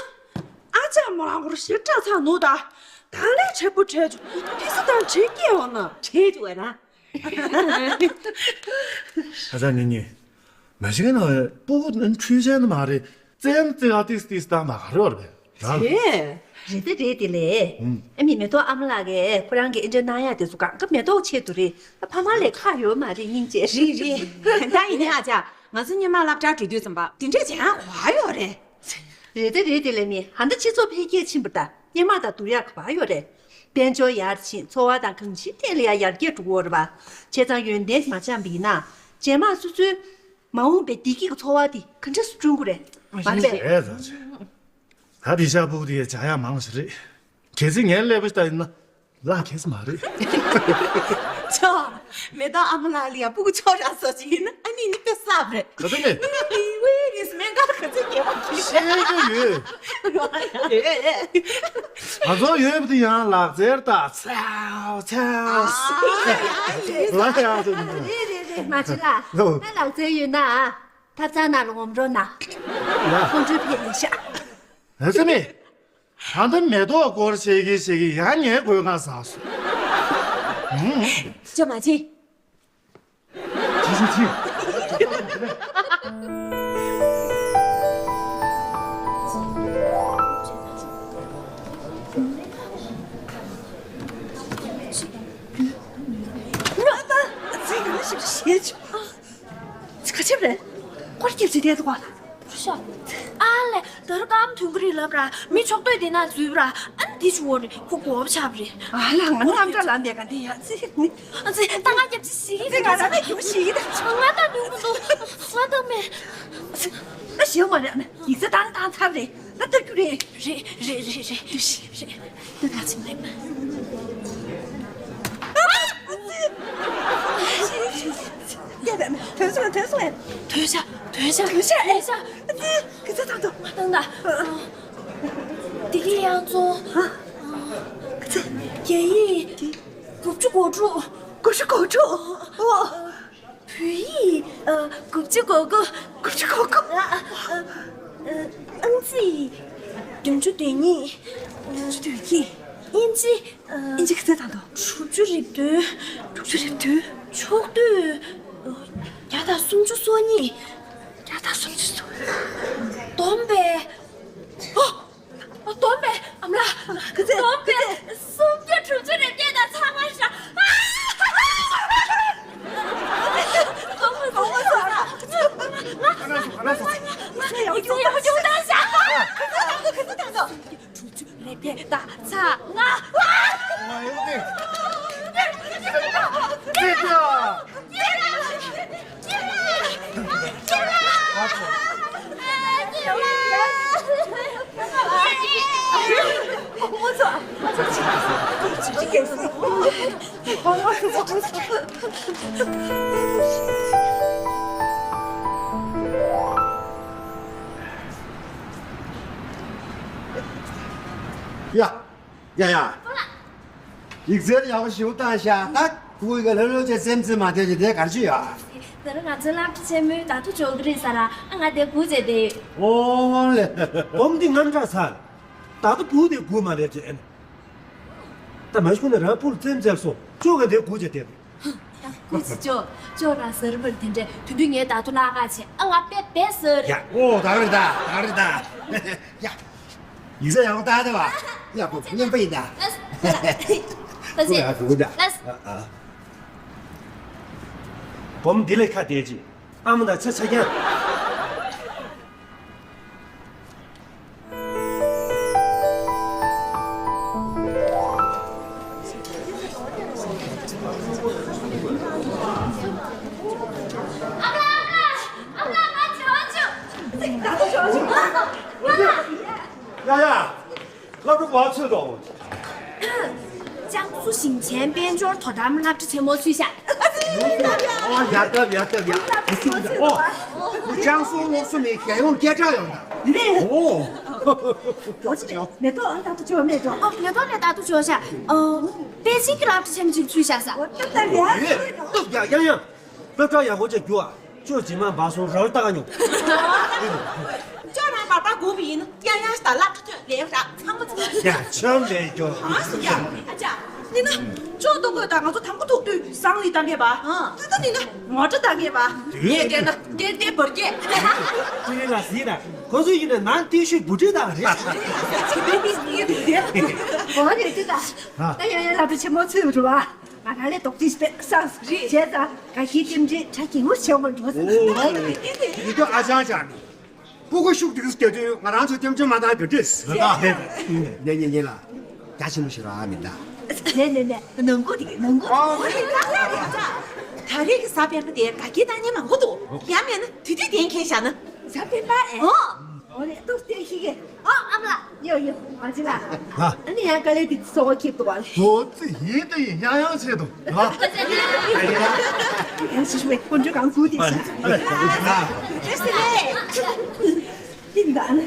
ཨ་ཅག་མོ་རང་ཁོར་ཞེ་དྲག་ཚ་ནོ་ད། ད་ལས་འཕྲད་པོ་འཕྲད་བྱུང་དེ་སུ་དང་འཕྲད་སྐྱེ་བ་ན། འཕྲད་བྱུང་བ་ན། ཨ་ཅག་ངེད་གཉིས། མ་གཞི་ན་སྤུ་གུ་ནི་འཕྲུལ་ཆས་ནི་མ་རེད། བཙན་བཙན་ཨ་ཏིས་ཏིས་ད་མ་ག་རེ་བར་བས། རེད་རེད་དེ་ལས། ཨུམ། ཨ་མི་མེ་ཏོག་ཨ་མ་ལགས་ཀྱིས་ཁོ་རང་གི་ཨེ་འདྲ་གནང་ཡ་དེ་ཚོ་གང་ག་མེ་ཏོག་ཆེད་དུ་རེད། ཕ་མ་ལས་ཁག་ཡོད་མ་རེད་སྙིང་རྗེ། རེད་རེད། ད་ཡིན་ནའི་ཨ་ཅག་ང་ཚོ་སྔོན་མ་སློབ་གྲྭ་འགྲོ་དུས་ཙམ་པ་དེ་འདྲས་བྱེད་ཡ་ག་རེ་ཡོད་རེད། རེད་དེ་རེད་དེ་ལས་ནི་ཧ་ད་སྤྱི་ཚོགས་འཕེལ་རྒྱས་ཕྱིན་པ་ད་སྔོན་མ་དང་བསྡུར་ཡ་ག་པར་ཡོད་རེད། དཔལ་འབྱོར་ཡར་ཕྱིན་འཚོ་བ་དང་གང་ཅིའི་ཐད་ལ་ཡ་ཡར་རྒྱས་འགྲོ་གི་ཡོད་རེད་པ། བྱས་ཙང་ཡོན་ཏན་མ་སྦྱངས་པ་ཡིན་ན་རྗེས་མ་སོ་སོའི་མ་འོངས་པའི་བདེ་སྐྱིད་ཀྱི་འཚོ་བ་དེ་ག་འདྲས་སེ་བསྐྲུན་དགོས་རེད། མ་རེད་པས། རེད་ད་ཅེ། ད་དེ་ཤ་སྤུ་གུ་དེ་བྱ་ཡ་མང་ཞིག་རེད། གལ་སྲིད་ངས་སླེབས་པ་ཞིག་ད་ཡིན་ན། ལག་ཁེལ་ས་མ་རེད། ཅོ། མེ་ཏོག་ཨ་མ་ལགས་ལ་ཡ་སྤུ་གུ་ཆོག་ར་སོ་ཅིག་ཡིན་ན་ཨ་ནི་ནི་དཔེ་སྲབ་རེད། ག་ཚོད་ནས། ནི་ནི་ནི་ཝེ་རིས་མེན་ག་ག་ཚོད་སྐྱེ་བ་ཁྱེད། ཤེས་ཀྱི་ཡོད། ཡོད་རེད། ང་ཚོ་ཡོད་པ་དེ་ཡང་ལག་རྩལ་ད་ཚའོ་ཚའོ། ཨ་ལ་ཡ་ཚོད་ནི། རེད་རེད་རེད། མ་ཅི་ལ། ལོ། ད་ལག་རྩལ་ཡོད་ན། ཐབ་ཚང་ནང་ལ་ངོམ་རོགས་གནང་། ལ། ཁོང་ཁྲོའི་ཕེབས་ཡིན་ཤག་ཨ་ཙི་མེ། ད་ལྟ་མེ་ཏོག་སྐོར་བཤད་ཀྱི་བཤད་ཀྱི་ཡང་ངའི་གོས་ཁ་ཟག་སོང་། ཅོ་མ་ཅི། ཅི་ཅི་ཅི། ཨ་ཙི་གང་ཞིག་བཤད་ཆོག་ཁ་ཆེབ་རེད། ཁོར་སྐྱེལ་ཚེ་བསྡད་འདུག་ག་ཨ་ལས། ད་རུང་སྐརམ་ཐོན་གི་རེད་ལབ་ར། མི་ཕྱོགས་སྟོད་དེ་ན་འཛུལ་ར། ཨ་ནི་དེ་ཆུ་བོ་རེད། ཁོ་གོ་བ་ཆགས་པ་རེད། ཨ་ལ་ང་རྣམ་གྲྭ་ལ་འདས་ག་འདི་ཡ་ཙི་ནི། ཨ་ཙི་ད་ང་རྒྱབ་ཅི་ཞིག་གི་ཙི་ང་ར་ནི་རྒྱུ་ཞིག་གི་ད། ང་ད་ཉུང་མི་འདུག་ང་ད་མེད། ཨ་ཞེ་མ་རེད། ཨ་ནི་ཡིག་ཚད་བཏང་བཏང་ཚར་རེད། ད་ལྟ་རྒྱུ་རེད། རེད་རེད་རེད་རེད། རེད། ད་ད་ཚིག་མེད། ཐོན་སོང་། ཐོན་སོང་། ཐོན་ཤག་ཐོན་ཤག་ཐོན་ཤག་ཐོན་ཤག་ཨེ་ཤག་ཨ་ཙི། ག་ཚོད་བཏང་འདུག་ང་བཏང་ད། བདེ་སྐྱིད་གཡང་འཛོམས། ཧ། ག་ཚོད། རྒྱ་ཡིག་དགུ་བཅུ་གོ་དྲུག་དགུ་བཅུ་གོ་དྲུག་ཨོ། བོད་ཡིག་ཨ། དགུ་བཅུ་གོ་དགུ་དགུ་བཅུ་གོ་དགུ་ཨ། ཨ། ཨ། ཨང་རྩིས། བདུན་ཅུ་དོན་གཉིས། བདུན་ཅུ་དོན་གཉིས། དབྱིན་ཇི། ཨ། དབྱིན་ཇི་ག་ཚོད་བཏང་འདུག་དྲུག་ཅུ་རེ་བདུན། དྲུག་ཅུ་རེ་བདུན། ཕྱོགས་བསྡུས། བརྒྱ་དང་སུམ་ཅུ་སོ་གཉིས། བརྒྱ་དང་སུམ་ཅུ་སོ་གཉིས། བསྡོམས་པས། ཨ། བསྡོམས་པས་ཨ་མ་ལགས། ག་ཚོད། བསྡོམས་པས་སུམ་བརྒྱ་དྲུག་ཅུ་རེ་བརྒྱད་དང་ཚང་མ་ཤ། ང་ང་ང་ང་ང་ཡག་པོ་ཡག་པོ་ཡག་པོ་བཏང་ཤག་ག་ཚོད་བཏང་འདུག་དྲུག་ཅུ་རེ་བརྒྱད་དང་ཚ་ལྔ། ཡ། ཡ་ཡ། ཡིག་ཚད་ཡག་པོ་ཞེ་པོ་བཏང་ཤག་ད་ཁོ་ཡི་ག་ལྷོད་ལྷོད་བྱས་སེམས་ཚིམ་མ་བསྡད་ཀྱི་དེ་གར་ཅི་ཡོད། ད་རུང་ང་ཚོའི་སློབ་གྲྭ་ཆེན་མོའི་ད་ཐུ་འཇོག་གི་རེད་ཟེར་ར། ཨ་ང་དེ་སྒུག་བྱས་བསྡད་ཡོད། ཨོ་ལེ། སྒོམ་འདི་རྔམ་དྲག་ཚར། ད་ལྟ་བུ་དེ་སྒུག་མ་རེད་ཅེ། ད་མ་གཞི་ཁོ་ནས་རང་ཕུ་ལ་རྩེད་མོ་རྩེ་སོང་། ཅོག་ག་དེ་སྒུག་བྱས་བསྡད། ཡ། སྐུ་མཁྱེན་ཅོ། ཅོ་རང་ཟུར་པར་དེ་འདྲ་དུས་དུས་ངའི་ད་དུ་ལ་ཁ་ཆེ། ཨ་ང་པེ་པེ་ཟུར། ཡ། ཨོ་ད་རེད་ད་ད་རེད་ད། ཡ། ཡིག་ཚད་ཡག་པོ་བཏང་དེ་བ། ཡ་ཁོ་སྙན་པ་ཡིན་ད། ལགས། ལགས། ཁོ་ཡ་ཁོ་ད། ལགས། ཨ་ཨ། བུམ་འདི་ལས་ཁ་བདེ་ཅི། ཨ་མ་དང་ཆ་ཆ་རྐྱང་། ཡ་ཡ། སློབ་གྲྭ་ག་པར་ཚུད་འགྲོ། ཅང་སུའུ་ཞིང་ཆེན་དཔལ་འབྱོར་དོ་དམ་སློབ་གྲྭ་ཆེན་མོར་ཚུད་ཤག་ཨོ་ཡ་ད་ཡ་ད་ཡ། ཨོ་ཅང་སུའུ་སློབ་གསོ་ནས་རྒྱལ་ཡོངས་སྐད་གྲགས་ཡོད་ད། ཨོ། མེ་ཏོག་ཨ་ད་དུ་ཅོ་མེ་ཏོག་ཨོ་མེ་ཏོག་ནས་ད་དུ་ཅོ་ཤག་ཨོ་པེ་ཅིང་གི་སློབ་གྲྭ་ཆེན་མོ་ཅིག་ཚུད་ཤག་ས། ཨོ་ད་ད་ཡ། ཡ་ཡ། སློབ་གྲྭ་ཡག་པོ་ཅིག་རྒྱུགས་ཨ། ཅོ་རྗེས་མ་འབའ་སོང་རོལ་ལྟ་ག་མྱོང་། ཅོ་རང་བར་པ་སྒུག་པ་ཡིན་ན་ཡང་ཡང་ཞིག་ད་སློབ་གྲྭ་ཐོན་ལེ་ར་ཚང་མ་ཚང་མ། ཡ་ཆམ་ལེ་ཅོ། ཨ་སི་ཡ། ཨ་ཅག་ནི་ན་ཅོ་ཏོ་གོས་ད་ང་ཚོ་དང་པོ་ཐུག་དུས་ཟངས་ལི་ད་མཁས་པ། ཨ་ད་ད་ནི་ན་མོ་ཊ་ད་མཁས་པ། ངས་བལྟས་ན་ཏན་ཏན་བར་སྐད། ཅི་རེད་ལ་ཟིན་ན་ཁོ་ཚོ་ཡིན་ན་ནང་ཏི་ཤུ་བུ་ཏི་ད་རེད། ཨོ་རེད་ཅི་ད། ད་ཡང་ཡང་སློབ་གྲྭ་ཆེན་མོ་ཚུད་འགྲོ་བ། ང་རང་ལས་རྡོག་ཏིས་པས་སངས་རེད་བྱས་ཙང་དགའ་སྐྱིད་རྟེན་འབྲེལ་གྲ་རྒྱས་པོ་བྱེད་དགོས་འགྲོ་ཟེར། ཨོ་ཡིན་དུས་ཨ་ཅང་ཅང་ནི་སྤུ་གུ་ཤུགས་དུས་སུ་རྒྱ་དུས་ང་རང་ཚོ་ལྟེམ་ཆུང་མ་དང་གི་འདྲེས། ལ་དྭགས་ནས་ཉེ་ཉེ་ལ་རྒྱ་ཆེན་པོ་ཞིག་རག་མི་འདའ། ནས་ནས་ནས་ནང་གོ་དེ་ནང་གོ། ཨོ་ད་རེས་ཀྱི་གཟའ་སྤེན་པ་དེ་དགའ་སྐྱིད་བཏང་ཉེ་མང་པོ་འདུག་ཡང་མེད་ན་དུས་དུས་གདན་འཁེལ་བཞག་ན། གཟའ་སྤེན་པ་ཨེ། ཨོ། ཨོ་རེད་ཏོག་ཙམ་ཤི་གེ། ཨོ་ཨ་མ་ལགས། ཡོ་ཡོ། ཨ་ཅི་ལགས། ཨ་ནི་ཡང་དཀའ་ལས་འདི་ཚོ་ཁྱེར་འདུག་བ། ཨོ་ཙི་ཡིན་ད་ཡིན་ཡང་ཡང་བྱེད་དོ། ཨ། ཡང་ཞུ་ཞུ་བའི་ཁོང་ཁྲོ་གང་ཁུར་དེ་ཤ། ཨ་ལེ། ཨ་ལེ། ཨ་ལེ། ཡིན་ད་ཨ་ལེ།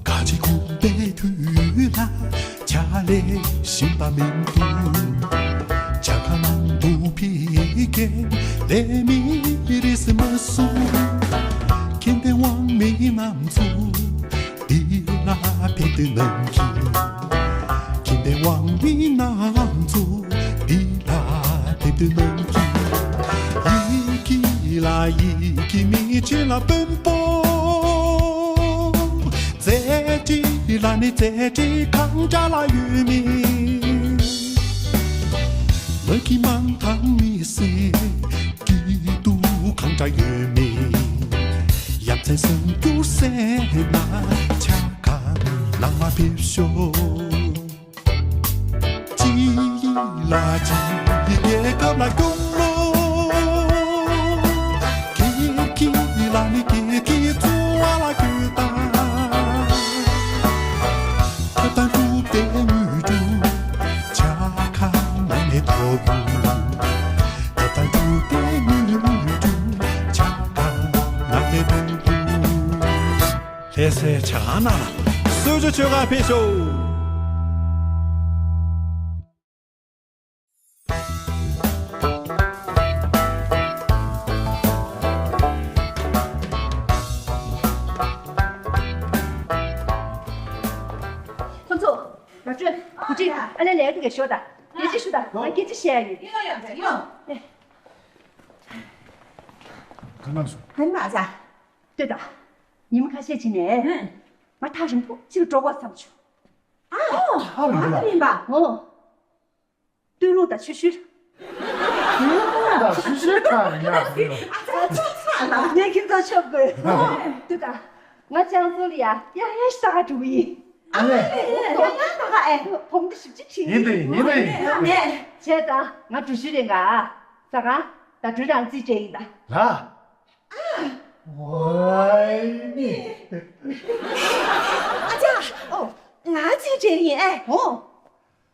ག་ཅི་གུང་པའི་དུས་ལ་ཆ་ལས་ཤིང་པ་མིན་འདུག་ཇ་ཁ་ནང་དུ་ཕི་ཀེ་ལས་མི་རིས་མ་སུ། ཁྱིམ་པའི་དབང་མི་རྣམས་ཚུ་འདི་ལ་ཕེབས་དུས་ནང་གི། ཁྱིམ་པའི་དབང་མི་རྣམས་ཚུ་འདི་ལ་ཕེབས་དུས་ནང་གི། ཡི་གེ་ལ་ཡི་གེ་མི་ཆེ་ལ་དཔོན་པོ། རྩེ་གྲི་ལ་ནི་རྩེ་གྲི་གང་འདྲ་ལ་ཡོད་མེད། ལ་གི་མང་ཐང་མི་སེ་སྐྱིད་སྡུག་གང་འདྲ་ཡོད་མེད། ཡ་མཚན་སེམས་སྐྱུར་སེ་ན་ཆ་ག་ནང་མ་ཕེབས་ཤོག་ཅི་ལ་ཅི་རྒྱལ་ཁབ་ལ་སྐྱོང་ལོ། ཀི་ཀི་ལ་ནི་ཀི་ཀི་བཙུགས་པ་ལ་སྐྱོད་ད། ཁ་དང་སྒྲུབ་སྟེ་དངོས་གྲུབ་ཆ་ཁ་ནང་ནས་ཐོབ་ཡོང་། ཁ་དང་སྒྲུབ་སྟེ་དངོས་གྲུབ་ཆ་ཁ་ནང་ནས་ཐོབ་ཡོང་། ལྷ་སའི་བྱ་ཁང་ནང་ལ་གསོལ་ཇ་མཆོད་གར་ཕེབས་ཤོག་ཁོ་ཚོ། ལ་སྤྲོད། བུ་ཁྲིད། ཨ་ལས་ལས་དེ་ག་ཤོག་ད། སྐད་ཆ་ཞུ་ད། ང་སྐད་ཆ་བཤད་ཡ་ཡོད། ཡོང་ཡོང་ཡོང་། གང་ག་སོང་། ཧན་མ་ཆ། ལྟོས་དང་། ཉིན་མ་ཁ་ཤས་ཕྱིན་ནས། ཧུམ། ང་ཐག་རིང་པོ་ཅིག་ལ་འགྲོ་དགོས་བསམ་བྱུང་། ཨ། ཐག་རིང་པོ་ལ། ཨ་ཡིན་པ། ཨོ། སྟོད་ལུང་དང་ཆུ་ཤུལ། སྟོད་ལུང་དང་ཆུ་ཤུལ་ཐག་རིང་ཡ་ཟེར། ཨ་ཚ་ཚ་ཚ་ལ་ངས་ཁྱིམ་ཚང་ཆོག་དགོས། ཨ། ལྟོས་དང་། ང་ལྕང་ཚོ་ལ་ཡ་ཡ་ཡ་ཞིག་ལྟ་ག་འགྲོ་གི་ཡིན། ཨ་ལས། ཡ་ཡ་ལྟ་ག་ཨེ། བོང་བུ་ཞིབ་ཅིག་ཁྱིམ་ཡིན་དུ་ཡིན་ཡིན་དུ་ཡིན། ཨ་ལས། བྱས་ཙང་ང་འགྲོ་ཞུ་རེ་འགའ། ཟ་ཁང་། ད་འགྲོ་རང་རྩིས་སྤྲད་ཡིན་ད། ལ། ཨ་ནི། ཨ་ཅག་ཨོ། ང་རྩིས་སྤྲད་ཡིན་ཨེ། ཨོ།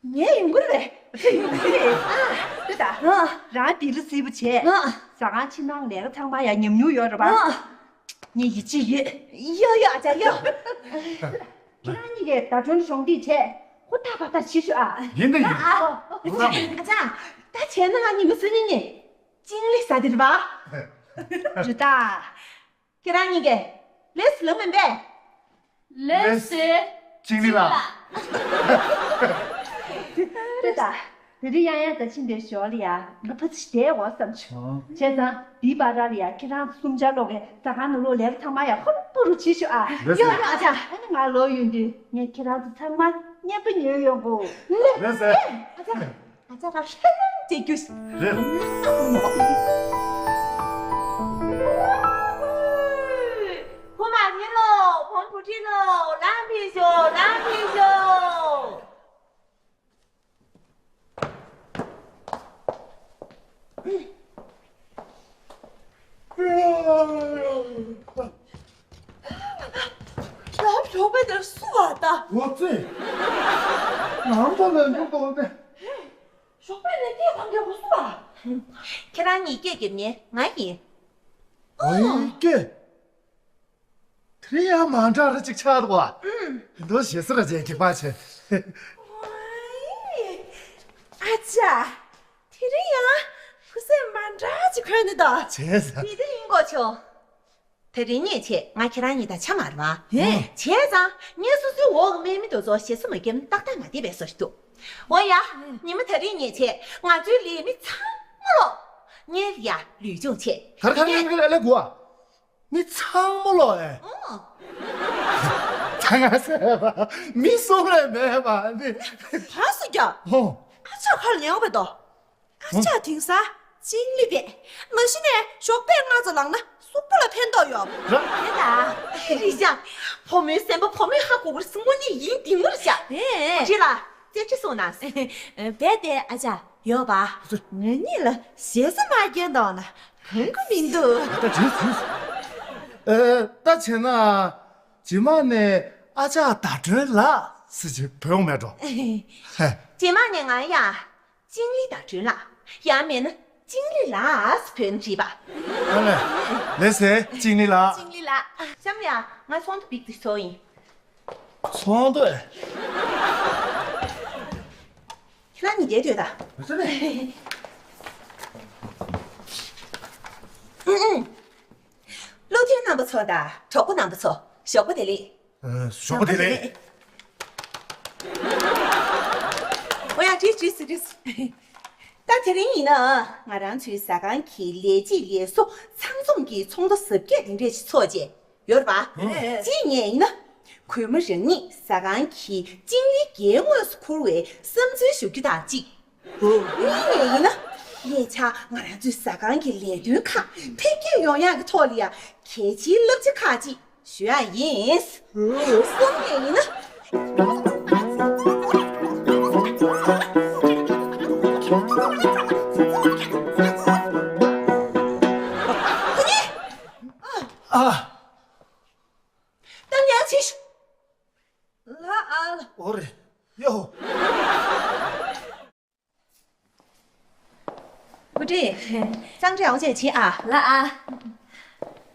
ངས་ཡོང་གི་རེད། ཡོང་གི་རེད། ཨ། ལྟོས་དང་། ཨ། རང་དེ་རུ་སིལ་བུ་བྱས། ཨ། ཟ་ཁང་ཕྱི་ནང་ལས་ཀ་ཚང་མ་ཡང་ཉམས་མྱོང་ཡོད་རེད་པ། ཨ། ངས་ཡིད་ཆེས་ཡོད། ཡོད་ཡོད་ཨ་ཅག་ཡོད། ཁྱེད་རང་གཉིས་ཀས་ཟླ་སྒྲོན་གཞོགས་འདེགས་བྱས་ཧུར་ཐག་འབད་ཐག་བྱེད་ཤོག་ཨ། ཡིན་ད་ཡིན། ཨ་ཨ་ཅག་ད་བྱས་ན་ང་ཉི་མ་སང་ཉིན་ནས་ཅིང་ལི་ཟ་འདི་རེད་པ། རེད་ད། ཁྱེད་རང་གཉིས་ཀས་ལེས་ལངས་མིན་པས། ལེས་སེ། ཅིང་ལི་ལགས། རེད་ད། དེ་རིང་ཡང་ཡང་ད་ཕྱིན་པའི་ཞོར་ལ་ཡ་ང་ཕ་ཚི་བསྡད་འོ་བསམ་བྱུང་། བྱས་ཙང་འདིའི་བར་ལ་ཡ་ཁྱེད་རང་གསུམ་ཆར་ལོག་གི་ཟ་ཁང་ནང་ལོག་ལས་ཀ་ཚང་མ་ཡ་ཧུར་པུ་རུ་བྱེད་ཤོག་ཨ། ཡོ་ཡོ་ཨ་ཅག་ཨ་ནི་ང་ལོག་ཡོང་དུས་ངས་ཁྱེད་རང་ཚོ་ཚང་མ་མཉེས་པོ་ཉོས་ཡོང་གོ། ལེས་སེ། ཨ་ཅག་ཨ་ཅག་ལ་ཧྲ་ལམ་བྱེད་རྒྱུ། རེད། བུ་མ་ཡིན་ལོ། བུ་བུ་ཁྲིད་ལོ། ལམ་ཕྱིན་ཤོག་ལམ་ཕྱིན་ཤོག་ལམ་ཞོགས་པ་དེར་སུ་བ་ད། འོ་ཙི། ནང་དུ་ལ་འགྲོ་དོ་ནས། ཞོགས་པ་ནས་སྐད་གང་རྒྱག་གོ་སུ་བ། ཁྱེད་རང་གཉིས་སྐད་རྒྱབ་ཉན་ང་ཡིན། ཨོ་ཡིན་སྐད། དེ་རིང་ཡང་མ་འདྲ་ར་ཅིག་ཆགས་འདུག་བ། ཨུམ། དོ་ཞེ་ས་ར་ཅན་གྱི་པ་ཆེ། ཨོའི། ཨ་ཅག་དེ་རིང་ཡང་ཁུ་སིམ་མ་འདྲ་ཅིག་གོན་ནི་ད། བྱས་ས། དེ་དེ་ཡིན་གོ་ཆོ། དེ་རིང་ངས་བྱས་ང་ཁྱེད་རང་གཉིས་དང་ཆ་མ་རེད་བ། ཧེ། བྱས་ཙང་ངས་སོ་སོའི་འོག་གི་དམག་མི་དེ་ཚོ་ཞེ་ས་མ་བརྒྱབ་ན་ཏག་ཏག་མ་བསྡད་པའི་བཟོ་ཞིག་འདུག་འོ་ཡ། ཉི་མ་དེ་རིང་ངས་བྱས་ང་ཚོའི་ལས་མི་ཚང་མ་ལོ། ངས་ཡ་ལུས་སྦྱོང་བྱས། ད་ར་ཁ་ལེ་ཁ་ལེ་ལེ་གོ། མི་ཚང་མ་ལོ་ཨེ། ཨོ། ཚང་ང་ཟེར་བ། མི་གསུམ་ལས་མེད་པ་ནི། ག་སུ་རྒྱ། ཧོ། ཨ་ཅག་ཁར་ཉན་པའི་དོ། ཨ་ཅག་དེང་སང་ཅིང་ལི་བས། མ་གཞི་ནས་ཞོགས་པའི་སྔ་ཚོ་ལངས་ན་གཟུགས་པོ་ལ་ཕན་ཐོགས་ཡོད། ར། རེད་ད། རེད་ཤག་བུ་མོའི་སེམས་པ་བུ་མོས་ཧ་གོ་གི་རེད་ཟེར། དངོས་གནས་ཡིན་དེ་ངོ་རེད་ཤག་ཨེ། ཁྱེད་ལ་རྩེ་གྲི་སོང་ན། རྦད་དེ་ཨ་ཅག་ཡོད་པ། ང་གཉིས་ལ་ཞེ་ས་མ་སྐྱེས་འདུག་ན་གང་གི་མི་འདུག་ད་དུས་དུས། ཨེ། ད་བྱས་ན། རྗེས་མ་ནས་ཨ་ཅག་ཟླ་སྒྲོན་ལགས་ཟེར་གྱི་བོས་འོང་མེད་འགྲོ། ཧེ། རྗེས་མ་ནས་ང་ཡ། ཅིང་ལི་ཟླ་སྒྲོན་ལགས། ཡང་མིན་ན་ཅིང་ལི་ལགས་ཟེར་བོས་ན་འགྲིག་པ། ཨ་ལེ། ལེས་སེ་ཅིང་ལི་ལགས། ཅིང་ལི་ལགས། གཤམ་ལ་ཡ་ང་ཚོགས་འདུ་པིག་ཙི་ཚོགས་ཡིན། ཚོགས་འདུ། ཁྱེད་རང་གཉིས་བསྡད་སྡོད་ད། ཨུ་ཨུ། བློ་མཐུན་རྣམ་པ་ཚོ་དང་གྲོགས་པོ་རྣམ་པ་ཚོ་ཞོགས་པ་བདེ་ལེགས། ཨ། ཞོགས་པ་བདེ་ལེགས། འོ་ཡ། བྲིས་བྲིས་བྲིས། ད་དེ་རིང་ཡིན་ན་ང་རང་ཚོའི་ཟ་ཁང་གི་ལས་བྱེད་ལས་བཟོ་ཚང་འཛོམས་ཀྱི་ཚོགས་འདུ་གཟབ་རྒྱས་དེ་འདྲས་ཞིག་ཚོགས་རྗེས། ཡོད་རེད་པ། ཨ། གཅིག་ནས་ཡིན་ན། གུས་མོ་རང་ཉིད་ཟ་ཁང་གི་ཅིང་ལི་འགན་དངོས་སུ་འཁུར་བའི་བསམ་ཚུལ་ཞུ་རྒྱུ་དང་གཅིག་ཨ། གཉིས་ནས་ཡིན་ན། ཉེ་ཆར་ང་རང་ཚོའི་ཟ་ཁང་གི་ལས་དོན་ཁག་འཕེལ་རྒྱས་ཡོང་ཡག་གི་ཐོག་ལ་ཡང་གལ་ཆེའི་བསླབ་བྱ་ཁག་ཅིག་ཞུ་ཡག་ཡིན། གསུམ་ནས་ཡིན་ན། ཨ། གཏམ་ཡག་ཅིག་ལ་ཨ་ལ། ཨོ་རེད། ཡོ། བུ་ཁྲིད། གཙང་སྦྲ་ཡག་པོ་བྱས་བྱེད་ཨ། ལ་ཨ།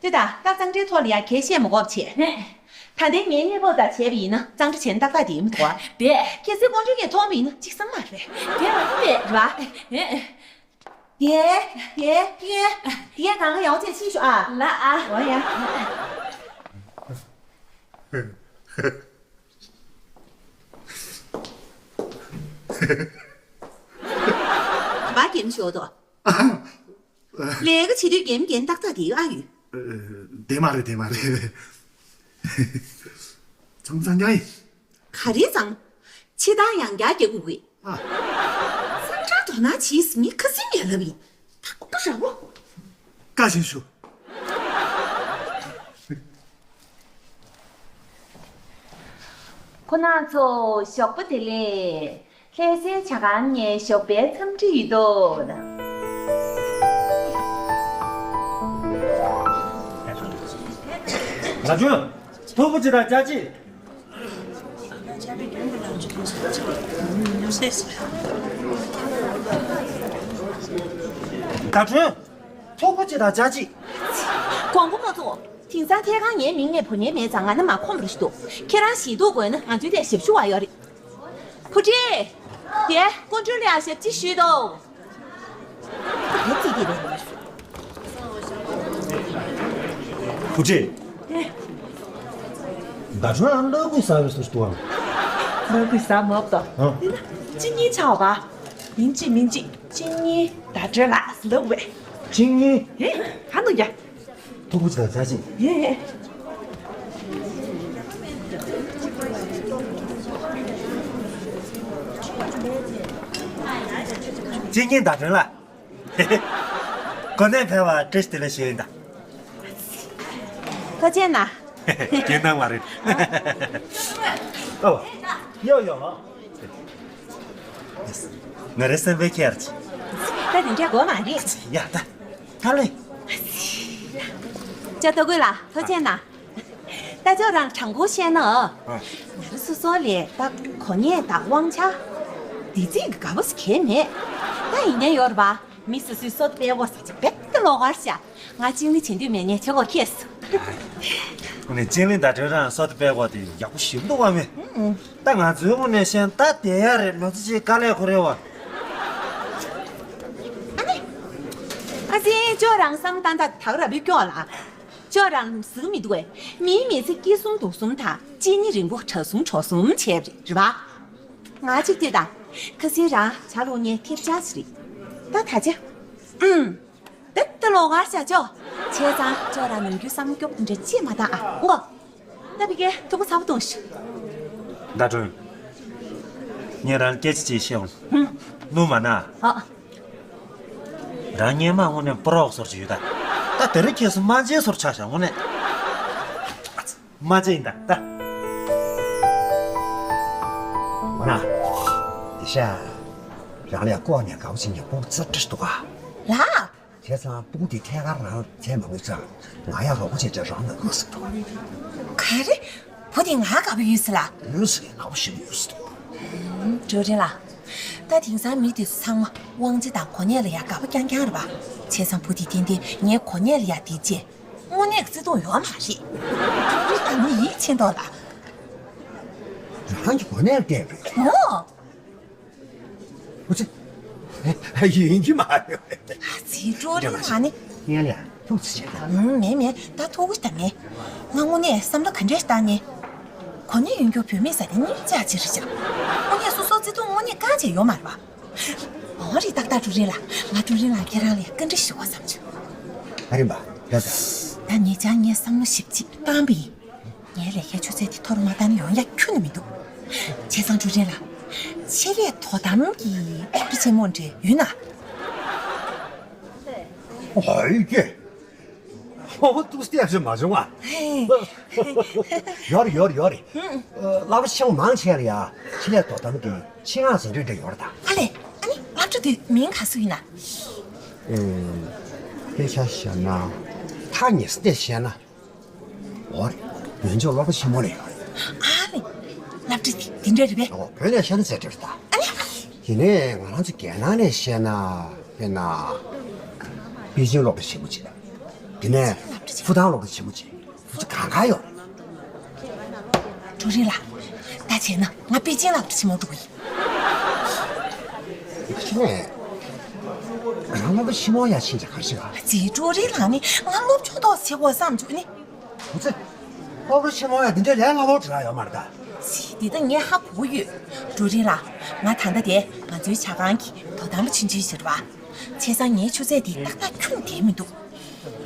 དེ་ད་ད་གཙང་སྦྲའི་ཐོག་ལ་ཡ་གལ་བཤད་མ་དགོས་པ་བྱེད། ད་ལྟའི་ངའི་གནས་བབ་དང་བྱས་པ་ཡིན་ན་གཙང་སྦྲ་བྱས་ན་ཏག་ཏག་བསྡད་ཡིན་མི་འདུག་ཨ། བསྡད། གལ་སྲིད་དཀོན་མཆོག་གིས་མཐོང་བ་ཡིན་ན་གཅིག་བསམ་མ་རེད། བསྡད་པ་ད་བསྡད། རེད་པ། ཡེ། ཡེ། ཡེ། ཡེ། ཡེ། གང་ག་ཡག་པོ་བྱས་ཕྱིན་ཤོག་ཨ། ལ་ཨ། འོ་ཡ། མ་འགེམ་ཤོག་དོ། ལས་ཀ་བྱེད་དུས་འགེམ་འགེམ་ཏག་ཏག་དེ་ཨ་ཡོད། དེ་མ་རེད། དེ་མ་རེད། ཚང་ཚང་ཀྱང་ཡིན། ག་རེ་ཚང་། ཕྱི་ཐང་ཡང་བསྐྱར་རྒྱག་དགོས་ཀྱི། ཨ། སང་ཁྲ་དོ་སྣང་བྱེད་ཟིན་ནི་ཁ་སིམ་ཡ་ལབ་ཡིན། ད་ཀུ་ཀུ་ར་བོ། བཀའ་བཞིན་ཞུ། ཁོ་ན་ཚོ་ཞོགས་པ་བདེ་ལེགས། ལྷ་སའི་ཇ་ཁང་ནས་ཞོགས་པའི་འཚམས་འདྲི་ཡོད་དོ། ལ་ཇུན། ཐུག་པ་ཅི་དང་ཅ་ཅི། ད་ཁྲོན། ཐུག་པ་ཅི་དང་ཅ་ཅི། གོང་བུ་མ་ཚོ། དེང་སང་ཐད་ཀར་ངའི་མིང་ནས་བུ་ངའི་མེད་ཙང་ང་ན་མ་ཁོམ་རུ་ཞིག་འདུག་ཁྱེད་རང་ཞིག་འདུག་དགོས་ན་ང་ཚོའི་ཐད་ཞབས་ཞུ་བ་ཡོད་རེད། བུ་ཁྲིད། དེ་སྐུ་མགྲོན་ལ་ཞབས་ཕྱི་ཞུས་དོ། དེ་ཙི་གི་རེད། བུ་ཁྲིད། ཟླ་སྒྲོན་ཨ་ལགས་ཀུན་ཟ་བའི་སུ་ཞིག་འདུག་ཨང་། ལགས་ཀུན་ཟ་མོབ་དོ། ཨ། འདི་ན་གཅིན་སྙི་ཆགས་པ། མིན་ཅི་མིན་ཅི་གཅིན་སྙི་ཟླ་སྒྲོན་ལ་ཟླ་བས། གཅིན་སྙི། ཧེ། ཧ་ནུ་ཡ། ཐུགས་རྗེ་ཆེ། ཡེ། གཅིན་སྙི་ཟླ་སྒྲོན་ལ། གོ་གནས་འཕེལ་བ་བཀྲ་ཤིས་བདེ་ལེགས་ཞུ་ཡིན་ད། ཐུགས་རྗེ་གནང་། རྒྱན་དང་མ་རེད། ཨོ། ཡོ་ཡོ། ང་རེ་སེམས་པའི་ཁྱེར་ཅི། ད་དེ་འདྲ་དགོས་མ་རེད། ཡ་ད། ད་ལེ། ཅ་ཏོ་ཀུན་ལ་ཐུགས་རྗེ་གནང་། ད་ཅོ་རང་དྲང་པོ་བཤད་ན། ཨ། ང་རང་སོ་སོ་ལས་ད་གོ་གནས་དང་དབང་ཆ། འདི་ཚིག་གི་དགའ་པོ་ཟེར་གྱི་མེད། ད་ཡིན་ནའི་ཡོད་རེད་པ། མི་སོ་སོའི་སྲོལ་དཔེ་བོ་ཟེར་གྱི་རྦད་དེ་ལོག་པར་བྱ། ང་ཅིང་ལི་བྱེད་འདོད་མེད་ངས་བྱེད་དགོས་ཁེལ་སོང་། ཨ་ནི་ཅིང་ལི་དང་ཁྲོད་རང་སྲོལ་དཔེ་བོ་དེ་ཡག་པོ་ཞིག་འདུག་བ་མེད། ཨུ་ཨུ། ད་ང་ཚོའི་ངོས་ནས་བཤད་ན་ད་བསྡད་ཡ་རེད། ལོ་ཚོད་ཅིག་དཀའ་ལས་ཁོ་རེད་བ། ཨ་ནི། ཨ་ཙི་ཅོ་རང་བསམ་སྟངས་ད་དག་ར་བི་སྐྱོ་ལ། ཅོ་རང་ཟིག་མི་འདུག་གས། མིའི་མི་ཚེ་སྐྱིད་གསུམ་སྡུག་གསུམ་དང་གཅིན་སྙི་རིང་པོ་ཕྲ་གསུམ་དྲོ་གསུམ་བྱས་པ་རེད་རེད་པ། ང་གཅིག་ལྟོས་དང་། ཁ་སང་རང་ཇ་བླུགས་ནས་ཐེབས་ཆག་ཞིག་རེད། ད་ད་ཆ། ཨུམ། རྦད་དེ་ལོག་པར་བྱ་ཅོ། བྱས་ཙང་ཅོ་རང་ནམ་རྒྱུན་བསམ་སྐྱོ་འདྲ་ཅིག་མ་བཏང་ཨ། ཨོ། ད་བི་ཀའི་ཐུགས་ཁུར་ཚ་པོ་གཏོང་ཤིག་ཟླ་སྒྲོན། ངས་རང་སྐད་ཆ་ཅིག་བཤད་འོང་། ཧུམ། སྣུམ་མ་ན། ཨ། རང་སྔོན་མ་དངོས་གནས་སྤོ་རོག་སོར་གྱི་ཡོད་ད། ད་དེ་རིང་ཁྱེད་ཚོ་སྨན་ཆེན་སོར་ཆགས་ཤག་དངོས་གནས། སྨན་ཆེན་ཡིན་ད་ད། འོ་ན། དེ་ཤ། རང་ལས་ལྐོག་ནས་དགའ་པོ་བྱེད་མཁན་སྤུ་གུ་ཙི་ཏྲ་ཞིག་འདུག་ག་ལགས། བྱས་ཙང་སྤུ་གུ་དེ་ཐད་ཀར་རང་བྱས་མ་དགོས་ཙང་ང་ཡག་རོགས་པ་བྱས་ཏེ་རང་ལ་དགོས་ཟེར་འདུག་ག་རེ། བུ་དེ་ང་དགའ་པོ་ཡོད་ཟེར་ལ། ཡོད་ཟེར་དགའ་པོ་ཞེ་པོ་ཡོད་ཟེར་འདུག་ཀྲུའུ་རིན་ལགས། ད་དེང་སང་མི་དེ་ཚོ་ཚང་མ་དབང་ཆ་དང་གོ་གནས་ལ་ཡ་དགའ་པོ་རྐྱང་རྐྱང་རེད་པ། བྱས་ཙང་བུ་དེ་ཏན་ཏན་ངའི་གོ་གནས་ལ་ཡ་དེ་བྱས། དངོས་གནས་ཀྱི་བརྩེ་དུང་ཡོད་མ་རེད། ཀྲུའུ་རིན་ལགས་ནི་ཡིད་ཆེས་མདོག་ལ། རང་གི་གོ་གནས་ལ་བལྟས་པས། ཨོ། ཨོ་ཙི། ཡིན་གྱི་མ་རེད། ཨ་ཙི་ཀྲུའུ་རིན་ལགས་ནི། ངས་ལས་ཐུགས་རྗེ་ཆེ། ཨང་མེད་མེད་ད་ཐུགས་ཁུར་ད་མེད། ང་དངོས་གནས་བསམ་བློ་ག་འདྲས་བཏང་ནས། གོ་གནས་ཡོད་མཁན་བུད་མེད་ཟེར་ནི་སྙིང་རྗེ་ཅིག་རེད་ཤག་དངོས་གནས་སོ་སོ་བརྩེ་དུང་དངོས་གནས་གང་བྱས་ཡོད་མ་རེད་པ། འོ་རེད་ཏག་ཏག་ཀྲུའུ་རིན་ལགས། ང་ཀྲུའུ་རིན་ལགས་ཁྱེད་རང་ལ་བཀའ་འདྲི་ཞུ་བ་བསམ་བྱུང་། ཨ་རིམ་པ་ཡ་ད། ད་ཉེ་ཆར་ངས་བསམ་བློ་ཞིབ་ཅིག་བཏང་པ་ཡིན། ངའི་ལས་ཀའི་ཆུ་ཚད་དེ་མཐོ་རུ་མ་བཏང་ན་ཡོང་ཡ་ཁྱོན་ནས་མི་འདུག་བྱས་ཙང་ཀྲུའུ་རིན་ལགས། ཆེད་ལས་དོ་དམ་གྱི་སློབ་གྲྭ་ཆེན་མོ་འདྲ་ཡོད་ན། ཧོ་ཡི་ཀེ། ཧོ་ཧོ་ཏུ་སྟེ་ཞིག་མ་བྱུང་ཨ། ཧེ། ཡོད་རེད་ཡོད་རེད་ཡོད་རེད། ཨ། སློབ་གྲྭ་ཆེན་མོ་མང་ཆེ་ལ་ཡ་ཆེད་ལས་དོ་དམ་གྱི་ཆེད་མངགས་ཟིན་བྲིས་འདྲ་ཡོད་རེད་ད། ཨ་ལས། ཨ་ནི་སློབ་གྲྭ་དེ་མིང་ག་ཚོད་ཡིན་ན། ཨེ། དཔེ་ཆ་བཤད་ན། ཐག་ཉེ་ས་དེ་བཤད་ན། འོ་རེད། ཡོན་ཆབ་སློབ་གྲྭ་ཆེན་མོ་ལ་ཡོད་རེད། ཨ་ནི། སློབ་གྲྭ་དེ་དེ་འདྲ་རེད་པས། ཨོ་བོད་ནས་བཤད་ན་ཚད་འདྲ་རེད་ད། ཨ་ནི། དེ་ནས་ང་རང་ཚོ་རྒྱལ་ནང་ནས་བཤད་ན། དཔེར་ན། པེ་ཅིང་སློབ་གྲྭ་ཆེན་མོ་ཅིག་དེ་ནས་ཧྥུ་ཐང་སློབ་གྲྭ་ཆེན་མོ་ཅིག་ཁོ་ཚོ་གང་ག་ཡོད་རེད། ཀྲུའུ་རིན་ལགས། ད་བྱས་ན་ང་པེ་ཅིང་སློབ་གྲྭ་ཆེན་མོ་འགྲོ་གི་ཡིན། ཁྱེད་ནས། ང་སློབ་གྲྭ་ཆེན་མོ་ཡར་ཕྱིན་ཅིག་ག་རེ་བྱེད་ག་ཙི་ཀྲུའུ་རིན་ལགས་ནི་ང་སློབ་སྦྱོང་ཏོག་ཙམ་བྱེད་དགོས་བསམ་བྱུང་ནི། ཁོ་ཚོས་སློབ་གྲྭ་ཆེན་མོ་ཡ་འདི་འདྲའི་ལས་སླ་པོ་བྲིས་ཡོད་མ་རེད་ད། ཙི་འདི་ད་ངས་ཧ་གོ་གི་ཡོད། ཀྲུའུ་རིན་ལགས། ང་ད་ལྟ་དེ་ང་ཚོའི་ཇ་ཁང་གི་དོ་དམ་པ་ཆུང་ཆུང་ཞིག་རེད་པ། བྱས་ཙང་ངའི་ཆུ་ཚད་དེ་ཏག་ཏག་ཁྱོན་ནས་བསྡད་མི་འདུག་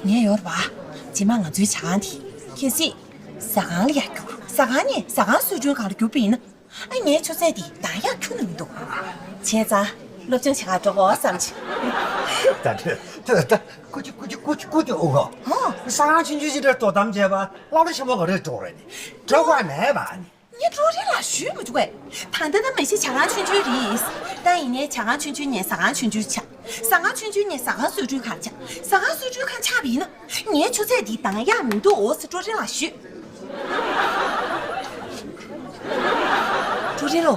ངས་ཡོད་རེད་པ། རྗེས་མ་ང་ཚོའི་ཇ་ཁང་དེ་གལ་སྲིད་ཟ་ཁང་ལ་ཡར་བསྒྱུར། ཟ་ཁང་ནས་ཟ་ཁང་བཟོ་སྐྲུན་ཁང་ལ་བསྒྱུར་པ་ཡིན་ན། ཨ་ངའི་ཆུ་ཚད་དེ་འདང་ཡག་ཁྱོན་ནས་མི་འདུག་བྱས་ཙང་སློབ་སྦྱོང་བྱེད་གར་འགྲོ་དགོས་བསམ་བྱུང་། ད་ད་ད་ད་ཀུ་ཅི་ཀུ་ཅི་ཀུ་ཅི་ཀུ་ཅི་ཨོ་གོ་ཧོ། ཟ་ཁང་ཆུང་ཆུང་ཞིག་འདྲ་དོ་དམ་བྱས་པ་སློབ་གྲྭ་ཆེན་མོ་ག་རེ་འགྲོ་རེད་ནི། འགྲོ་དགོས་མེད་པ་ནི། ངས་ཀྲུའུ་རིན་ལགས་ཞུས་མི་འདུག་གས། ད་ལྟ་ད་མ་གཞི་ཇ་ཁང་ཆུང་ཆུང་རེད། ད་ཡིན་ནའི་ཇ་ཁང་ཆུང་ཆུང་ནས་ཟ་ཁང་ཆུང་ཆུང་ཆགས། ཟ་ཁང་ཆུང་ཆུང་ནས་ཟ་ཁང་བཟོ་སྐྲུན་ཁང་ཆགས། ཟ་ཁང་བཟོ་སྐྲུན་ཁང་ཆགས་པ་ཡིན་ན། ངའི་ཆུ་ཚད་འདི་འདང་ཡག་མི་འདུག་ཨོ་ཟེར་ཀྲུའུ་རིན་ལགས་ཞུས། ཀྲུའུ་རིན་ལོ།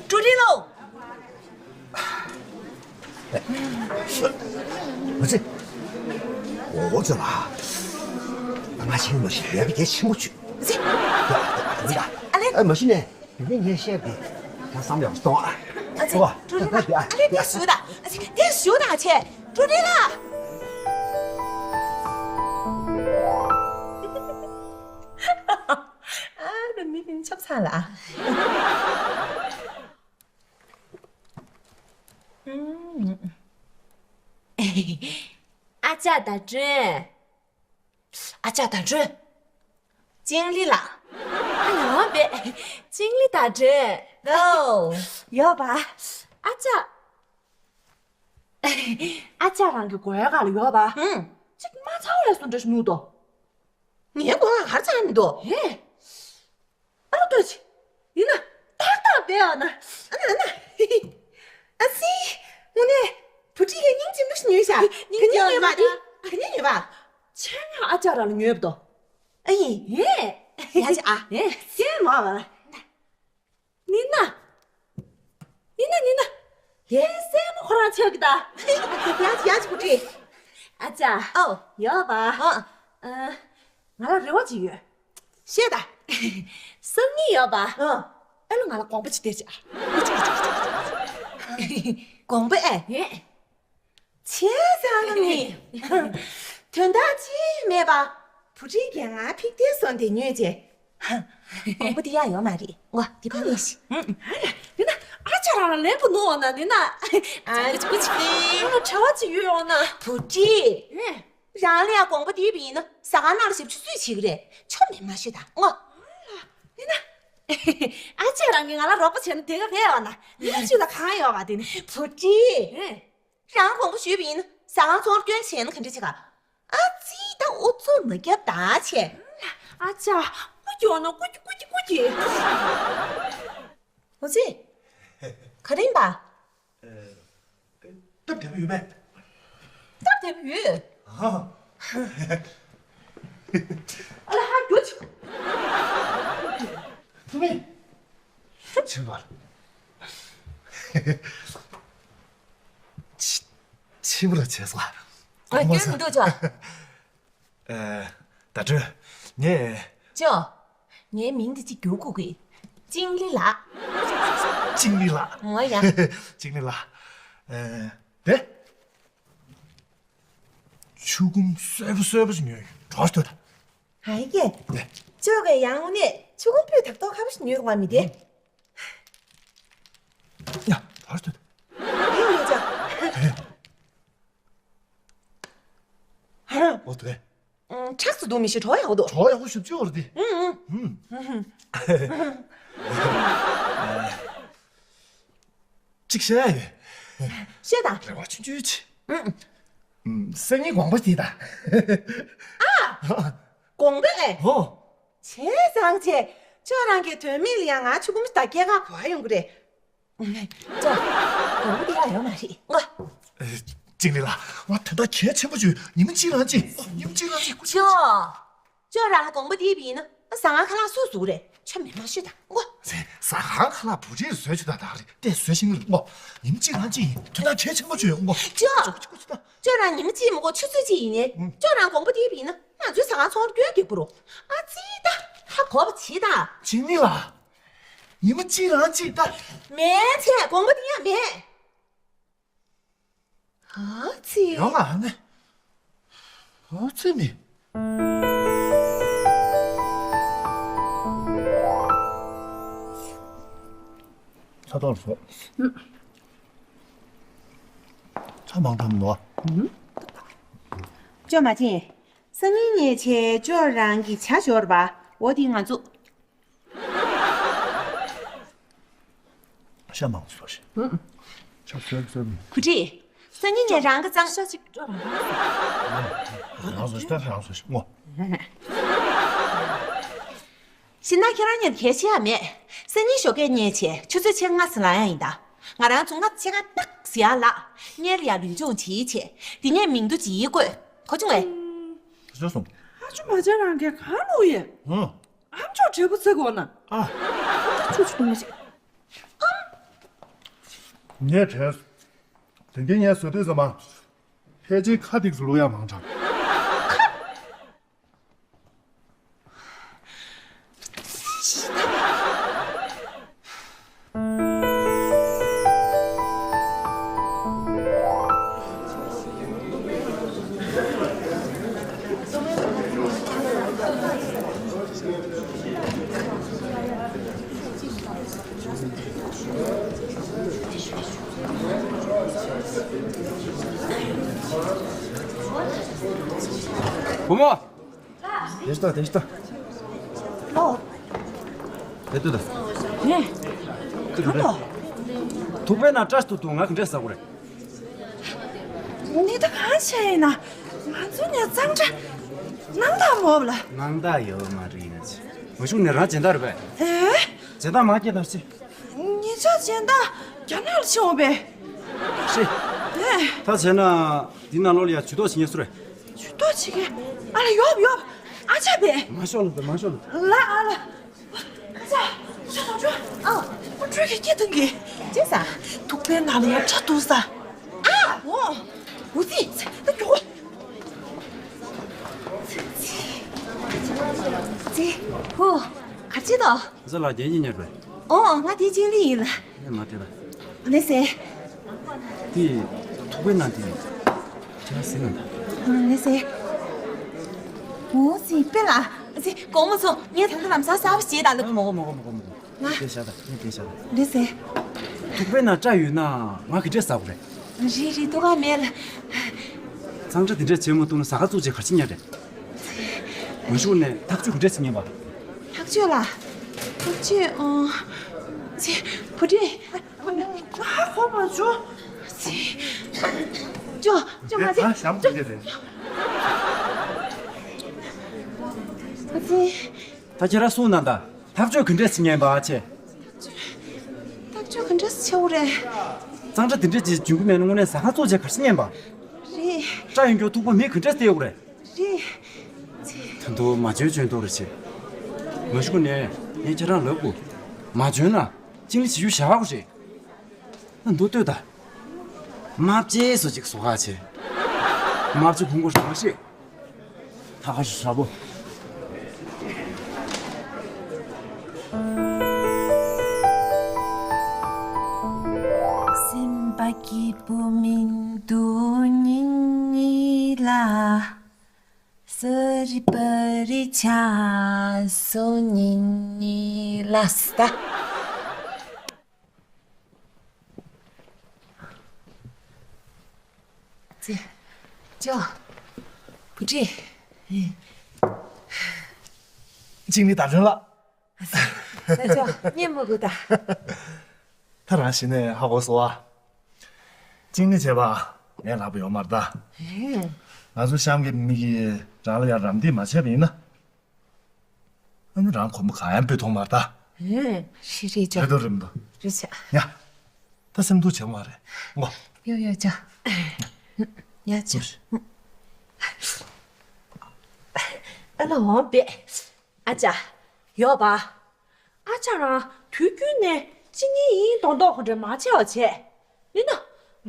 ཀྲུའུ་རིན་ལོ། ཨོ་ཙི། ཨོ་ཙི་ལ། ཕ་ཆེན་མ་ཤི་ཡོད་པའི་གལ་ཆེན་པོ་བྱུང་། ཨ་ལེ། ཨ་མ་ཤི་ནས་དེ་ནས་ངས་བཤད་པའི་ད་བསམ་ཡག་གཏོང་ཨ། ཨ་ཙི། ཨ་ལེ་དེ་ཞུ་ད། ཨ་ཙི་དེ་ཞུ་ད་ཨ་ཆེ། ཀྲུའུ་ཀྲིན་ལགས། ཨ་ནི་མི་ཁྱོད་ཆབ་ཚང་ལ། ཨ་ཅག་ད་ཀྲུན། ཨ་ཅག་ད་ཀྲུན། ཅིང་ལི་ལགས། ཨ་ལ་བས། ཅིང་ལི་ད་ཀྲུན། ཨོ། ཡོད་པ། ཨ་ཅག་ཨ་ཅག་རང་གི་མགོ་ཡ་ག་ལ་ཡོད་པ། ཧུམ། ཅིག་མ་ཚང་བས་སུ་འདྲ་ཞིག་ནུ་དོ། ངའི་མགོ་ལ་གར་ཚང་མི་འདུག་ཧེ། ཨ་རོ་ལྟོས་ཅི། ཡིན་ན་ཏག་ཏག་བས་ཨ་ན། ཨ་ན་ཨ་ན། ཨ་སི། དངོས་གནས་བུ་ཁྲིད་ལ་སྙིང་རྗེ་མོ་ཞིག་ཉོས་ཤག་སྙིང་རྗེ་མོ་མ་རེད། ག་ནས་ཉོས་པ། ཆེ་ང་ཨ་ཅག་རང་ལ་ཉོས་པ་དོ། ཨ་ཡིན། ཧེ། ཡ་ཅི་ཨ། ཧེ། སེ་མ་བ་ལ། ནི་ན། ནི་ན་ནི་ན། ཧེ་སེ་མ་ཁོ་རང་ཆེར་གི་ད། ཡ་ཅི་ཡ་ཅི་བུ་ཁྲིད། ཨ་ཅག་ཨོ། ཡོད་པ། ཨ། ང་ལ་རེ་བ་ཅིག་ཡོད། བཤད་ད། སང་ཉིན་ཡོད་པ། ཨ། ཨ་ལོ་ང་ལ་དགོངས་པ་ཅིག་གཏད་ཅིག་ཨ། དགོངས་པ་ཨེ། ངས། བྱས་ཙང་ནི། དོན་དག་ཅིག་མེད་པ། བུ་ཁྲིད་ཀྱིས་ང་ཕིག་ཏེ་སོང་དེ་ཉོས་རྗེས། དགོངས་པ་འདི་ཡག་ཡོད་མ་རེད། ངོ་འདི་ཕར་ལས་ཤིག་ཨ་ཡ། འདི་ན་ཨ་ཅག་རང་ལ་ལན་པོ་ནོར་བ་ན་འདི་ན། ཨ་ཅག་ཅིག་ཅིག་ཨ་ལོ་བྲེལ་བ་ཅིག་ཡོད་འོང་ན། བུ་ཁྲིད། ཨེ། རང་ལ་ཡང་དགོངས་པ་འདི་བི་ཡིན་ན་ཟ་ཁང་ནང་ལ་ཞབས་ཞུ་སུས་བྱེད་ཀྱི་རེད། ཆོ་མེད་མ་ཤོད་ད་ངོ་། འདི་ན། ཨ་ཅག་རང་གིས་ང་ལ་རོགས་པ་བྱས་ན་དེ་ག་བས་འོང་ན། ངའི་ཅིག་ལ་གང་ཡོད་བ་དེ་ནི། བུ་ཁྲིད། ཨེ། རང་དགོངས་པ་ཞུས་པ་ཡིན་ན་ཟ་ཁང་ཚོང་སྐྱོན་བྱས་ན་ག་འདྲ་བྱེད་ག་ཨ་ཙི་ད་ཨུ་ཚུགས་མ་རྒྱབ་ད་བྱས། ཨ་ཅག་སྐུ་གྱོང་ན་སྐུ་གྱི་སྐུ་གྱི་སྐུ་གྱི། ཨུ་ཙི། ག་རེ་ཡིན་པ། སྟབས་བདེ་པོ་ཡོད་པས། སྟབས་བདེ་པོ་ཡོད། ཨ་ལ་ཧ་རྒྱུ་ཆི། ཐུ་མི། ཆི་བར། ཕྱི་པོ་ལ་བྱས་སོ། ཨ་སྐྱོན་མི་འདུག་ཅོ། ཨ། ད་དྲོད། ངས། ཅོ། ངའི་མིང་འདི་གཅིག་བསྒྱུར་དགོས་ཀི། ཅིང་ལི་ལགས། ཅིང་ལི་ལགས། ངོ་ཡ། ཅིང་ལི་ལགས། ཨ། དེ། ཆུ་ཁུམ་སོས་པོ་སོས་པོ་ཞིག་ཉོས་ཡོད། གྲོགས་ཤིག་ཐོས་དང་། ཧའི་ཀེ། ཅོ་གས་ཡང་ནས་ཆུ་ཁུམ་སྤུས་དག་ཏོག་ཁ་པོ་ཞིག་ཉོས་ཡོང་བ་མི་དེ། ཡ། གྲོགས་ཤིག་ཐོས་དང་། ཡོད་ཡོད་ཅོ། ཧ། འོ་དེ། ཁྲག་ཚུ་འདུག་མི་ཤེས་གྲོགས་ཡག་པོ་འདུག་གྲོགས་ཡག་པོ་ཞུ་ཅི་འོར་དེ། ཨུང་ཨུང་། ཅིག་བཤད་ཡ་ཡོད། བཤད་དང་། རེ་བ་ཆུང་ཆུང་ཅིག་ཨུང་། སང་ཉིན་དགོངས་པ་དེ་དང་། ཨ། དགོངས་པ་ཨེ། ཧོ། བྱས་ཙང་བྱས། ཅོ་རང་གི་དོན་མེད་ལ་ཡང་ང་ཆུ་ཁུམ་ད་སྐྱེལ་ག་གོ་བ་ཡོང་གི་རེད། ཅོ། དགོངས་པ་དེ་ཡག་ཡོད་མ་རེད་ངོ་། ཅིང་ལི་ལགས། ང་དོན་དག་གལ་ཆེན་པོ་བྱུང་། ཉི་མ་གཅིག་རང་གཅིག་ཉི་མ་གཅིག་རང་གཅིག་ཅོ། ཅོ་རང་ལ་དགོངས་པ་འདི་བི་ན་ཟ་ཁང་ཁ་ལག་སུ་བཟོ་རེད། ཆོ་མེད་མ་ཤོད་ད་ངོ་། ཟ་ཁང་ཁ་ལག་བུ་ཁྲིད་བཟོས་ཆུ་ད་ད་རེད་དེ་བཟོས་ཤིང་རེད་ངོ་། ཉིན་གཅིག་རང་གཅིག་ཡིན། དོན་དག་གལ་ཆེན་པོ་བྱུང་ངོ་ཅོ། ཅོ་རང་ཉི་མ་གཅིག་མ་གོ་ཆུ་ཚོད་གཅིག་ཡིན་ནས་ཅོ་རང་དགོངས་པ་འདི་བི་ན་ང་ཚོའི་ཟ་ཁང་ཚོང་སྐྱོན་རྒྱག་པོ་རོ། ཨ་ཙི་ད་ཧ་གོ་བ་བྱེད་ད། ཅིང་ལི་ལགས། ཉི་མ་གཅིག་རང་གཅིག་ད། མེད་ཚེ་དགོངས་པ་འདི་ཡང་མེད། ཨ་ཙི། ཡོང་ང་ཨ་ནི། ཨ་ཙི་མི། ཚ་ཐོག་ལ་སོ། ཚ་མང་ཐམ་ནོ། ཅོ་མ་ཅི། སང་ཉིན་ཉེ་ཆེ་ཅོ་རང་གི་ཇ་ཞོར་བ། འོ་དེ་ང་ཚོ། ཤ་མང་བཟོ་ཞིག་ཤ་བཟོས་བཟོས་མི། གུ་ཁྲི། སང་ཉིན་ངས་རང་གི་གཙང་ཤ་ཅིག་སྤྲོད་རང་རང་བཟོ་ཞིག་ད་རང་བཟོ་ཞིག་ངོ་། ཤི་ན་ཁྱེད་རང་ཉིད་གལ་ཆེ་ཡ་མེད། སང་ཉིན་ཞོགས་ཀས་ཉལ་བྱས་ཆུ་ཚོད་ཕྱེད་ལྔ་ཟིན་ལ་ཡ་ཡིན་ད། ང་རང་ཚོ་ལྔ་ཕྱེད་ཀ་ཏག་ཟི་ཡ་ལགས་ཉལ་ཡ་ལུས་སྦྱོང་བྱེད་བྱས་དེ་ནས་མིང་ཐོ་ཅིག་བཀོད་གོ་བྱུང་ངས། བཟོས་སོང་། ཨ་ཅོ་མ་ཅོ་རང་གིས་གང་ལོག་ཡིན། ཨ་མཆོག་བྲེལ་པོ་ཚེ་གོ་ན། ཨ། ཨ་ཅོ་ཆུ་ཆུ་མ་ཅིག་ངས་བྲེལ། དེང་གི་ངས་བཟོ་དུས་ཙམ་པ། ཕལ་ཆེར་ཁ་ཏིག་ཙམ་བླུག་ཡ་མང་དྲགས། བུ་མོ། དེ་ལྟ་དེ་ལྟ། ཨོ། དེ་ལྟ་ད། ཧེ། ཐུག་པའི་ནང་སྐྲ་ཐུག་ཐུག་ང་གི་འདྲེ་ཟ་དགོས་རེད། འདི་ད་གང་བྱས་ཡིན་ན། ང་ཚོ་ནས་གཙང་སྦྲ་གནང་དག་མོ་ལ། གནང་དག་ཡོད་མ་རེད་ཡིན་ན་ཆེ། མ་ཤུགས་ནས་རང་སྦྱིན་བདག་རེད་པས། ཨེ། སྦྱིན་བདག་མ་སྐྱེས་དང་ཆེ། ངེད་ཅག་སྦྱིན་བདག་རྒྱ་ནག་ལ་ཕྱིན་འོང་པས། ཤེས། ཨེ། ད་བྱས་ན་འདི་ནང་ལོགས་ལ་ཡ་ཇུས་གཏོགས་བྱེད་མཁན་སུ་རེད། ཇུས་གཏོགས་བྱེད་མཁན་ཨ་ལ་ཡོབ་ཡོབ་ཨ་ཅག་པས། མ་ཤོག་ལ་འདི་མ་ཤོག་ལ། ལ་ཨ་ལ། ཨ་ཅག་ཤ་དང་ཅོ། ཨ། ཨ་ཁྲོད་ཀྱི་སྐྱེ་ཐང་གི་ཅེ་ས། ཐུག་པའི་ནང་ལ་ཡ་ཁྲ་འདུག་ས། ཨ། འོ། འུ་ཙི། ད་མགྱོགས། ཙི། ཧུ། ག་རེ་བྱེད་དོ། ཟ་ལ་རྒྱན་གྱི་ཉར་བས། ཨོ་ང་དེ་ཅིག་ལི་ཡིན་ལ། ཨེ་མ་དེ་ལ། ལེ་སེ། དེ་ཐུག་པའི་ནང་དེ་ཁྱེད་རང་ཟིན་ན་ད། ལེ་སེ། འོ་ཟིན་པེ་ལ། ཟིན་དགོང་མོ་ཚོ་ངས་ད་ལྟ་ལམ་སང་གསར་པ་བྱེད་ད་ལ། མོ་གོ་མོ་གོ་མོ་གོ་མོ་གོ། ང་དེ་བྱ་ད་ངས་དེ་བྱ་ད། ལེ་སེ། ཐུག་པའི་ནང་སྐྲ་ཡོད་ན་ང་གི་འདྲེ་ཟ་དགོས་རེད། རེད་རེད་ཐུག་ག་མེད་ལ། གཙང་སྦྲ་དེ་འདྲས་བྱེད་མ་ཐུབ་ན་ཟ་ཁང་བཙུགས་བྱས་ག་རེ་བྱེད་ཉན་རེད། མ་ཞུགས་ནས་ཐག་གཅོད་ག་འདྲས་བྱེད་ཉན་པ། ཐག་གཅོད་ལ། ཐག་གཅོད་ཨང་། ཚེ། བུ་ཁྲིད། ཧ་གོ་མ་བྱུང་། ཚེ། ཅོ། ཅོ་མ་ཚེ། ཨ་ཞམ་ཅོ་ཅེ་རེད། ཚེ། ད་ཁྱེད་རང་གསུངས་ན་ད་ཐག་གཅོད་ག་འདྲས་བྱེད་ཉན་པ་ཆེ། ཐག་གཅོད་ག་འདྲས་བྱེད་འོ་རེད། གཙང་སྦྲ་དེ་འདྲས་ཀྱི་འཇུག་གི་མེད་ན་དངོས་གནས་ཟ་ཁང་བཙུགས་བྱས་ག་རེ་བྱེད་ཉན་པ། རེད། སྐྲ་ཡོད་མཁན་ཐུག་པ་མི་ག་འདྲས་སྟེར་འོ་རེད། རེད། ད་དུང་མ་འཇོན་འཇོན་ཐུག་རེད་ཆེ། མ་ཞུགས་ནས་ངས་ཁྱེད་རང་ལབ་དགོས། མ་འཇོན་ན་ཅིང་ལི་བྱེད་རྒྱུ་བཞག་དགོས་རེད། ད་འདུག་ལྟོས་ད། མ་བྱས་སོ་ཅིག་བཟོ་ཁ་ཆེ། མ་བྱས་ཕུང་པོ་རང་ཤེས། ད་ག་ཞུ་ཧྲ་པོ། སེམས་པ་སྐྱིད་པོ་མི་འདུག་ཉིན་གཉིས་ལ། ས་རི་པ་རི་ཆ་སོ་ཉིན་གཉིས་ལ་སྟ། ཅི། ཅོ། བུ་ཁྲིད། ཅིང་ལི་ད་ལོན་ལ། ཅོ། ཉན་མི་དགོས་ད། ད་རང་གཞི་ནས་ཧ་གོ་སོང་ཨ། ཅིང་ལི་བྱས་པ་ངས་ལབ་པ་ཡོད་མ་རེད་ད། ཧེ། ང་ཚོ་གཤམ་གྱི་མི་གིས་རང་ལ་ཡང་རམ་འདེགས་མ་བྱས་པ་ཡིན་ན། ཨ་ནི་རང་གོམ་པ་གང་ཡང་སྤོས་ཐུབ་མ་རེད་ད། ཧེ། ཤི་རེད་ཅོ། རེད་དོ་རེད་མི་འདུག་རེད་ཆ། ཡ། ད་སེམས་སྡུག་བྱེད་མ་རེད་ངོ་། ཡོ་ཡོ་ཅོ། ཡ་ཅོ། ཨ་ལ་འོང་པས། ཨ་ཅག་ཡོད་པ། ཨ་ཅག་རང་དུས་རྒྱུན་ནས་གཅིག་གཉིས་ཡིན་མདོག་མདོག་ཁོ་འདྲ་མ་བྱས་པ་བྱས། ཡིན་ན།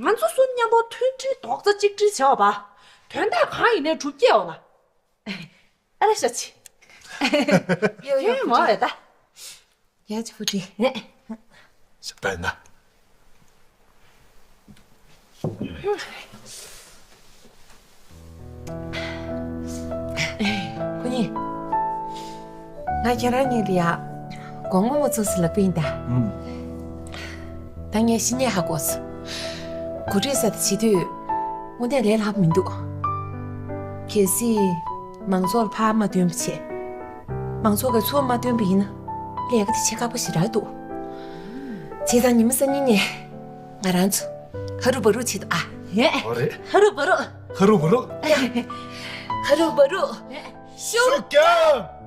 ང་ཚོ་གསུམ་མཉམ་པོ་མཐུན་སྒྲིལ་རྡོག་རྩ་གཅིག་སྒྲིལ་བྱས་པ། དོན་དག་གང་ཡིན་ནའི་གྲུབ་སྐྱེལ་བ་ལ། ཨ་ལ་ཤ་ཆི། ཡོ་ཡོ་ཧེ་མོ་རེད་ད། ཡ་ཆི་བུ་ཁྲིད། ནས། ཞབས་ཏ་ཡིན་ན། ཁོ་གཉིས། ང་ཁྱེད་རང་གཉིས་ལ་ཡ། དགོང་མོ་མོ་ཚོགས་སུ་ལབ་པ་ཡིན་ད། ཨུམ། ད་ངས་ཤི་ཉེས་ཧ་གོ་སོང་། གོ་སྒྲིག་ས་དེ་བྱེད་དུས། དངོས་གནས་ལས་སླ་པོ་མི་འདུག་གལ་སྲིད། མང་ཚོགས་ལ་ཕར་མ་སྟོན་པ་བྱས། མང་ཚོགས་ཀྱིས་ཚུར་མ་སྟོན་པ་ཡིན་ན། ལས་ཀ་དེ་བྱེད་ཁག་པོ་ཞེ་དྲག་འདུག་བྱས་ཙང་ཉི་མ་གསར་རྙིང་ནས། ང་རང་ཚོ། ཧ་རུ་བ་རུ་བྱེད་དོ་ཨ། ཨོ་རེད། ཧ་རུ་བ་རུ། ཧ་རུ་བ་རུ། ཧ་རུ་བ་རུ། ཤུགས་རྒྱབ།